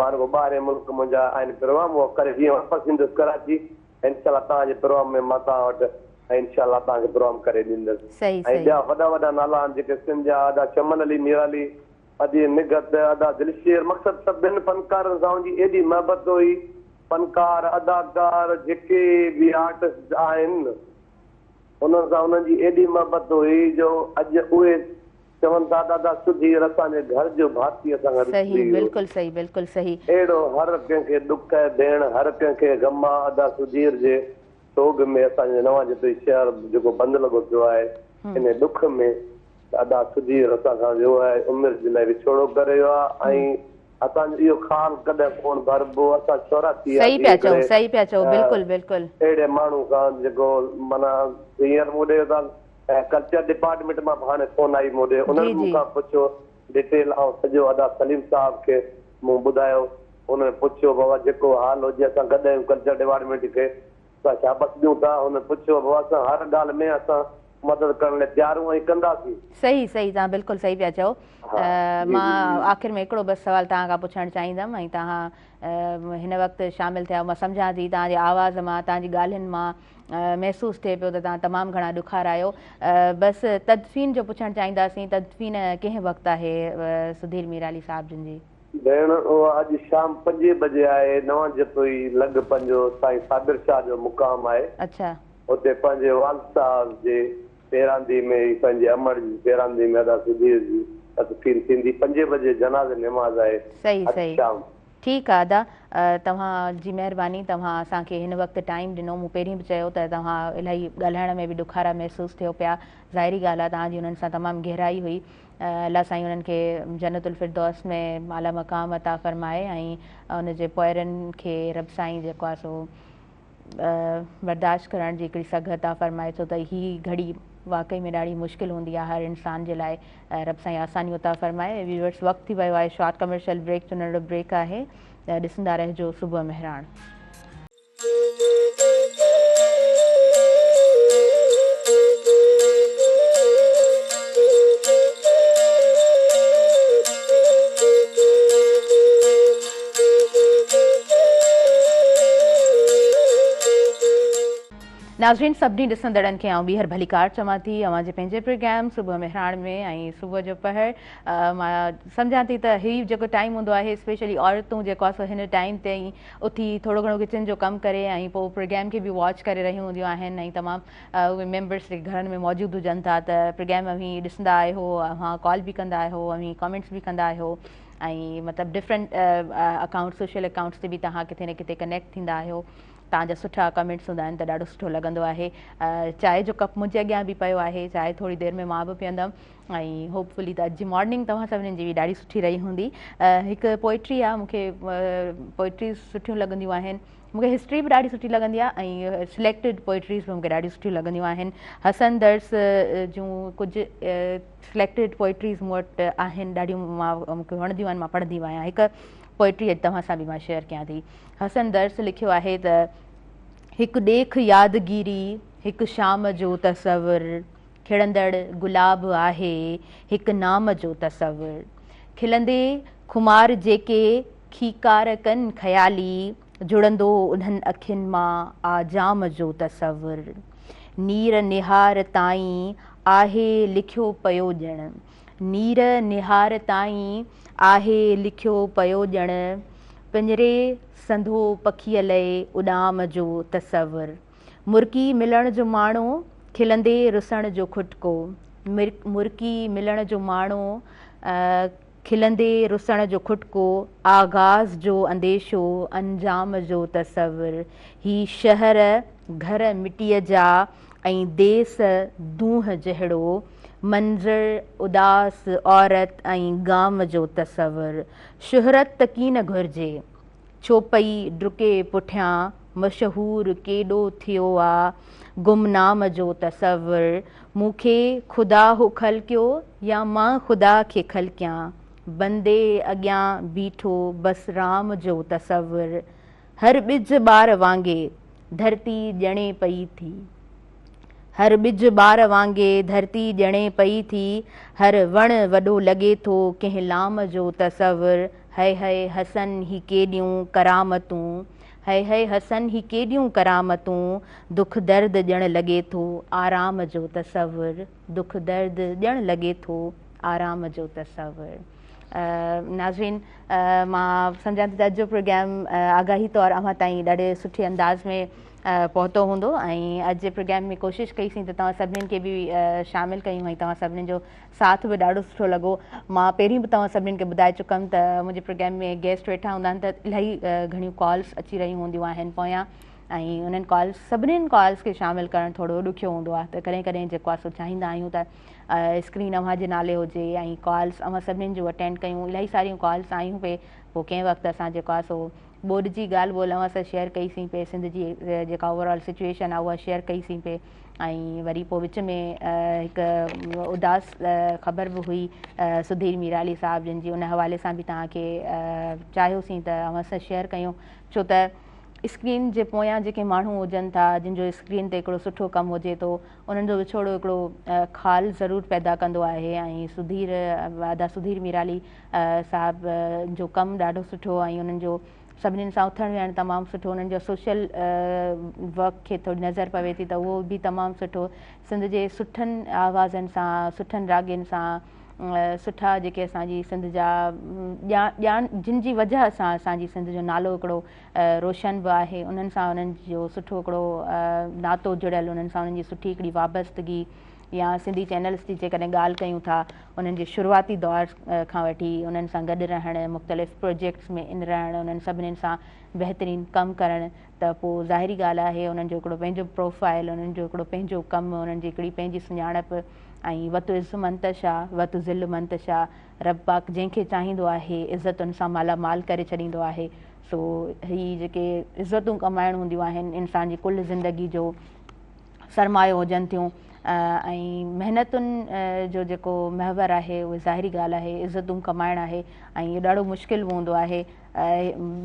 مان رڳو ٻاهرين ملڪ منهنجا آهن پروگرام اهو ڪري جيئن واپس ايندس ڪراچي انشاء الله توهان جي پروگرام ۾ مان توهان وٽ ۽ انشاء الله توهان کي پروگرام ڪري ڏيندس ۽ ٻيا وڏا وڏا نالا آهن جيڪي سنڌ جا ادا چمن علي ميرالي ادي نگهت ادا دلشير مقصد سڀن فنڪارن سان منهنجي ايڏي محبت هئي فنڪار اداڪار جيڪي به آرٽسٽ آهن انهن سان انهن جي ايڏي محبت هئي جو اڄ اهي چون ٿا دادا سڌير اسان جي گهر جو ڀاتي اسان کان وڇڙي صحيح ويو. بلڪل صحيح بلڪل صحيح. اهڙو هر ڪنهن کي ڏک آهي ڀيڻ هر ڪنهن کي غم آ ادا سڌير جي سوڳ ۾ اسان جو نوان جتوئي شهر جيڪو بند لڳو پيو آهي انهي ڏک ۾ ته ادا سڌير اسان کان ويو آهي عمر جي لاء وڇوڙو ڪري ويو آ ۽ اسان جو اهو خال ڪڏهن ڪونه ڀربو. اسان ڇورا ٿي صحيح وياسين پيا چئو هڪڙي صحيح پيا چئو بلڪل بلڪل. اهڙي ماڻهو کان جيڪو معنيٰ هينئر مون ڏي اتان ڪلچر ڊپارٽمينٽ مان به هاڻي فون آئي مون ڏي انهن جي به مون جي. کان پڇيو ڊيٽيل آئون سڄو ادا سليم صاحب کي مون ٻڌايو انهن پڇيو بابا جيڪو حال هجي اسان گڏ آهيون ڪلچر ڊپارٽمينٽ کي اسان شابس ڏيون ٿا هن پڇيو بابا اسان هر ڳالهه ۾ اسان مدد ڪرڻ لاء تيار آهيون ۽ ڪنداسين. صحيح صحيح توهان بلڪل صحيح پيا چئو ها جي جي مان جي. آخر ۾ هڪڙو بس سوال توهان کان پڇڻ چاهيندم ۽ توهان هن وقت شامل ٿيا آهيو مان سمجهان ٿي توهان جي آواز مان توهان جي ڳالهين مان محسوس ٿئي پيو ته توهان تمام گهڻا ڏکارا آهيو بس تدفين جو پڇڻ چاهينداسين تدفين ڪنهن وقت آهي سڌير ميرالي صاحب جن جي. ڀيڻ اها اڄ شام پنجين بجي آهي نوان جتوئي لڳ پنهنجو سائين صابر شاهه جو مقام آهي اڇا. اتي پنهنجي والد صاحب جي پيراندي ۾ ئي پنهنجي امڙ جي پيراندي ۾ ادا سڌير جي تدفين ٿيندي پنجين بجي جنازي نماز آهي صحيح اڄ صحيح شام. ٺيڪ آ ادا توهان جي مهرباني توهان اسان کي هن وقت ٽائيم ڏنو مون پهرين به چيو ته توهان الاهي ڳالهائڻ ۾ به ڏکارا محسوس ٿيو پيا ظاهري ڳالهه آ توهان جي انهن سان تمام گهرائي هئي الله سائين انهن کي جنت الفردوس ۾ اعليٰ مقام عطا فرمائي ۽ ان جي پوئرن کي رب سائين جيڪو آ سو برداشت ڪرڻ جي هڪڙي سگهه عطا فرمائي ڇو ته هي گهڙي واقعي ۾ ڏاڍي مشڪل هوندي آهي هر انسان جي لاء رب سائين آسانيون عطا فرمائي ويورس وقت ٿي ويو آهي شارٽ ڪمرشل بريڪ جو ننڍڙو بريڪ آهي ڏسندا رهجو صبح مهراڻ. ناظرين سڀني ڏسندڙن کي آئون ٻيهر ڀليڪار چوان ٿي اوهان جي پنهنجي پروگرام صبح مهراڻ ۾ ۽ صبح جو پهر مان سمجهان ٿي ته هي جيڪو ٽائيم هوندو آهي اسپيشلي عورتون جيڪو آهي سو هن ٽائيم تي ئي اٿي ٿورو گهڻو ڪچن جو ڪم ڪري ۽ پوء پروگرام کي به واچ ڪري رهيون هونديون آهن ۽ تمام اهي ميمبرس جيڪي گهرن ۾ موجود هجن ٿا ته پروگرام اوهين ڏسندا آهيو اوهان ڪال به ڪندا آهيو اوهين ڪمينٽس به ڪندا آهيو ۽ مطلب ڊفرنٽ اڪائونٽ سوشل اڪائونٽس تي به توهان ڪٿي نه ڪٿي ڪنيڪٽ ٿيندا آهيو توهان جا سٺا ڪمينٽس هوندا آهن ته ڏاڍو سٺو لڳندو آهي چانهه جو ڪپ منهنجي اڳيان به پيو آهي چانهه ٿوري دير ۾ مان به پيئندم ۽ هوپ فلي ته اڄ جي مارننگ توهان سڀني جي به ڏاڍي سٺي رهي هوندي. هڪ پوئٽري آهي مون کي پوئٽريز سٺيون لڳنديون آهن مون کي هسٽري به ڏاڍي سٺي لڳندي آهي ۽ سليڪٽيڊ پوئٽريز به مون کي ڏاڍيون سٺيون لڳنديون آهن. حسن درس جون ڪجهه سليڪٽيڊ پوئٽريز مون وٽ آهن ڏاڍيون مان مون کي وڻنديون آهن مان پڙهندي به آهيان. هڪ پوئٽري اڄ توهان سان به مان شيئر ڪيان ٿي. حسن درس لکيو آهي ته هڪ ڏيک يادگيري هڪ شام جو تصور کڙندڙ گلاب آهي هڪ نام جو تصور. کلندي خمار جيڪي کيڪار ڪن خيالي جڙندو انهن اکين مان آ جام جو تصور. نير نهار تائين آهي لکيو پيو ڄڻ. نير نهار تائين آهي لکيو پيو ڄڻ. پڃري سندو پکيء لئي اڏام جو تصور. مرڪي ملڻ جو ماڻو، کلندي رسڻ جو کٽڪو. مرڪي ملڻ جو ماڻو، کلندي رسڻ جو کٽڪو. آغاز جو انديشو، انجام جو تصور. هي شهر گهر مٽيء جا ۽ ديس دونهه جهڙو. منظر اداس عورت ۽ گام جو تصور. شهرت ته ڪين گهرجي. ڇو پئي ڊڪي پٺيان مشهور ڪيڏو ٿيو آ گمنام جو تصور مون کي خدا هو خلقيو يا مان خدا کي خلقيان بندي اڳيان بيٺو بس رام جو تصور هر ٻج ٻار وانگي ڌرتي ڄڻي پئي ٿي. هر ٻج ٻار وانگي ڌرتي ڄڻي پئي ٿي، هر وڻ وڏو لڳي ٿو ڪنهن لام جو تصور، هئي هئي حسن هي ڪيڏيون ڪرامتون، هئي هئي حسن هي ڪيڏيون ڪرامتون، دک درد ڄڻ لڳي ٿو آرام جو تصور، دک درد ڄڻ لڳي ٿو آرام جو تصور. ناظرين مان سمجهان ٿي ته اڄ جو پروگرام آگاهي طور اوهان تائين ڏاڍي سٺي انداز ۾ پهتو هوندو ۽ اڄ جي پروگرام ۾ ڪوشش ڪئي سين ته توهان سڀنين کي به شامل ڪيون ۽ توهان سڀنين جو ساٿ به ڏاڍو سٺو لڳو. مان پهرين به توهان سڀنين کي ٻڌائي چڪم ته منهنجي پروگرام ۾ گيسٽ ويٺا هوندا آهن ته الاهي گهڻيون ڪالز اچي رهيون هونديون آهن پويان ۽ انهن ڪالز سڀنين ڪالز کي شامل ڪرڻ ٿورو ڏکيو هوندو آهي ته ڪڏهن ڪڏهن جيڪو آهي سو چاهيندا آهيون ته اسڪرين اوهان جي نالي هجي ۽ ڪالز اوهان سڀنين جون اٽينڊ ڪيون. الاهي ساريون ڪالز آيون پئي، پوء ڪنهن وقت اسان جيڪو آهي سو ٻوڏ جي ڳالهه ٻولهه اوهان سان شيئر ڪئي سين پئي، سنڌ جي جيڪا اوور آل سچويشن آهي اها شيئر ڪئي سين پئي ۽ وري پوء وچ ۾ هڪ اداس خبر به هئي سڌير ميرالي صاحب جن جي، ان حوالي سان به توهان کي چاهيوسين ته اوهان سان شيئر ڪيون، ڇو ته اسڪرين جي پويان جيڪي ماڻهو هجن ٿا، جن جو اسڪرين تي هڪڙو سٺو ڪم هجي ٿو، انهن جو وڇوڙو هڪڙو خال ضرور پيدا ڪندو آهي ۽ سڌير ادا سڌير ميرالي صاحب جو ڪم ڏاڍو سٺو ۽ انهن جو سڀنين سان اٿڻ ويهڻ تمام سٺو، انهن جو سوشل ورڪ کي ٿوري نظر پوي ٿي ته اهو به تمام سٺو. سنڌ جي سٺن آوازن سان، سٺن راڳين سان، سٺا جيڪي اسان جي سنڌ جا ڄاڻ جن جي وجهه سان اسان جي سنڌ جو نالو هڪڙو روشن به آهي، انهن سان انهن جو سٺو هڪڙو ناتو جڙيل، انهن سان انهن جي سٺي هڪڙي وابستگي يا سنڌي چينلز جي جيڪڏهن ڳالهه ڪيون ٿا انهن جي شروعاتي دور کان وٺي انهن سان گڏ رهڻ، مختلف پروجيڪٽس ۾ ان رهڻ، انهن سڀني سان بهترين ڪم ڪرڻ ته پوء ظاهري ڳالهه آهي انهن جو هڪڙو پنهنجو پروفائل، انهن جو هڪڙو پنهنجو ڪم، انهن جي هڪڙي پنهنجي سڃاڻپ ۽ وتعز من تشاء وتذل من تشاء، رب پاڪ جنهن کي چاهيندو آهي عزتن سان مالا مال ڪري ڇڏيندو آهي. سو هي جيڪي عزتون ڪمائڻ هونديون آهن انسان جي ڪل زندگي جو سرمايو هجن ٿيون ۽ محنتن جو جيڪو محور آهي اهي ظاهري ڳالهه آهي عزتون ڪمائڻ آهي ۽ اهو ڏاڍو مشڪل به هوندو آهي.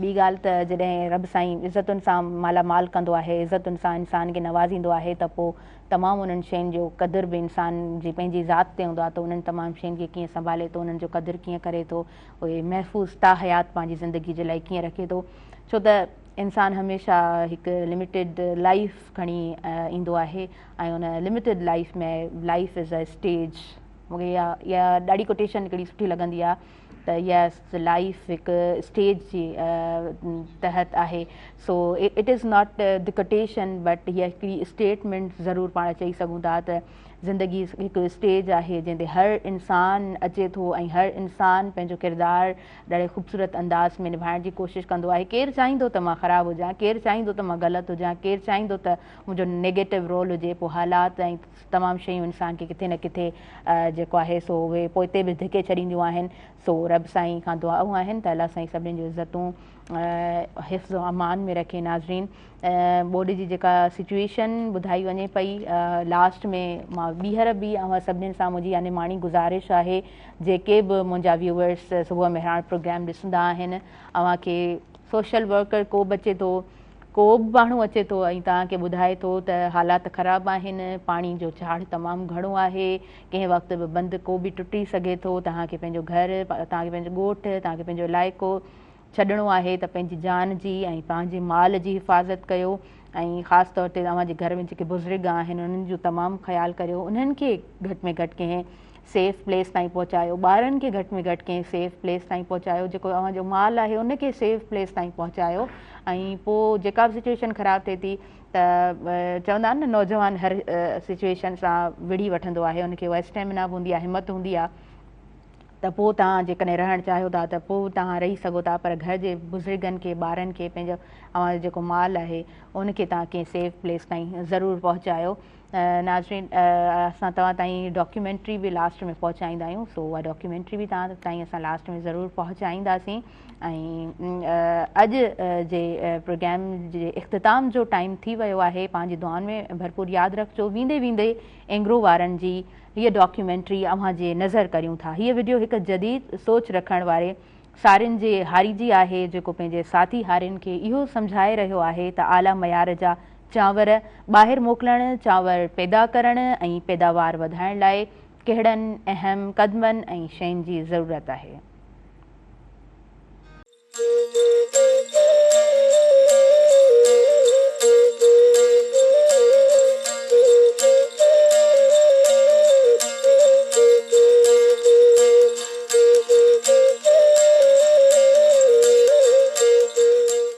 ٻي ڳالهه ته جڏهن رب سائين عزتن سان مالا مال ڪندو آهي، عزتن سان انسان کي نوازيندو آهي ته پوء تمام انهن شين جو قدر به انسان جي پنهنجي ذات تي هوندو آهي ته انهن تمام شين کي ڪيئن سنڀالي ٿو، انهن جو قدر ڪيئن ڪري ٿو، اهي محفوظ تا حيات پنهنجي زندگي جي لاء ڪيئن رکي ٿو. ڇو ته انسان هميشه هڪ لميٽيڊ لائيف کڻي ايندو آهي ۽ ان limited life ۾ life is a stage. مون کي اها ڏاڍي ڪوٽيشن هڪڙي سٺي لڳندي آهي ته اها لائيف هڪ اسٽيج جي تحت آهي. So it is not the quotation but هيء هڪڙي اسٽيٽمينٽ ضرور پاڻ چئي سگهون ٿا ته زندگي هڪ اسٽيج آهي جنهن تي هر انسان اچي ٿو ۽ هر انسان پنهنجو ڪردار ڏاڍي خوبصورت انداز ۾ نڀائڻ جي ڪوشش ڪندو آهي. ڪير چاهيندو ته مان خراب هجان، ڪير چاهيندو ته مان غلط هجان، ڪير چاهيندو ته منهنجو نيگيٽو رول هجي. پوء حالات ۽ تمام شيون انسان کي ڪٿي نه ڪٿي جيڪو آهي سو اهي پوئتي به ڌڪي ڇڏينديون آهن. سو رب سائين کان دعائون آهن ته الله سائين سڀني جون عزتون حفظ و امان ۾ رکي. ناظرين ٻوڏ جي جيڪا سچويشن ٻڌائي وڃي پئي لاسٽ ۾ مان ٻيهر به اوهان سڀني سان منهنجي اها نماڻي گذارش آهي جيڪي به منهنجا ويوئرس صبح مهراڻ پروگرام ڏسندا آهن اوهان کي سوشل ورڪر ڪو به اچي ٿو ڪو به ماڻهو اچي ٿو ۽ توهان کي ٻڌائي ٿو ته حالات خراب آهن، پاڻي جو ڇاڙ تمام گهڻو آهي، ڪنهن وقت به بند ڪو به ٽٽي سگهي ٿو، توهان کي پنهنجو گهر، توهان کي پنهنجو ڳوٺ، توهان کي پنهنجو علائقو ڇڏڻو آهي ته پنهنجي جان جي ۽ پنهنجي مال جي حفاظت ڪيو ۽ خاص طور تي اوهان جي گهر ۾ جيڪي بزرگ آهن انهن جو تمام خيال ڪريو، انهن کي گهٽ ۾ گهٽ ڪنهن سيف پليس تائين پهچايو، ٻارن کي گهٽ ۾ گهٽ ڪنهن سيف پليس تائين پهچايو، جيڪو اوهان جو مال آهي ان کي سيف پليس تائين پهچايو ۽ پوء جيڪا به سچويشن خراب ٿئي ٿي ته چوندا آهن نه نوجوان هر سچويشن سان وڙهي وٺندو آهي، ان کي اها اسٽيمنا به هوندي آهي، همت هوندي آهي ته پوء توهان جيڪڏهن رهڻ چاهيو ٿا ته پوء توهان رهي سگهو ٿا پر گهر جي بزرگن کي، ٻارن کي، پنهنجو اوهان جو جيڪو مال آهي ان کي توهان ڪنهن سيف پليس تائين ضرور پهچايو. ناظرين اسان توهان تائين ڊاڪيومينٽري به لاسٽ ۾ پهچائيندا آهيون سو اها ڊاڪيومينٽري به توهان تائين اسان لاسٽ ۾ ضرور پهچائينداسين ۽ اڄ جي پروگرام جي اختتام جو ٽائيم ٿي ويو آهي. پنهنجي دعائن ۾ ڀرپور ياد رکجو. ويندي ويندي اينگرو وارن جي هيء ڊاڪيومينٽري اوهان جي نظر ڪريون ٿا. هيء وڊيو هڪ جديد سوچ رکڻ واري سارين جي هاري جي آهي، جيڪو پنهنجي ساٿي هارين کي اهو سمجهائي رهيو آهي ته اعليٰ معيار جا چانور ٻاهر موڪلڻ، چانور پيدا ڪرڻ ۽ پيداوار وڌائڻ لاء ڪهڙن اهم قدمن ۽ شين جي ضرورت آهي.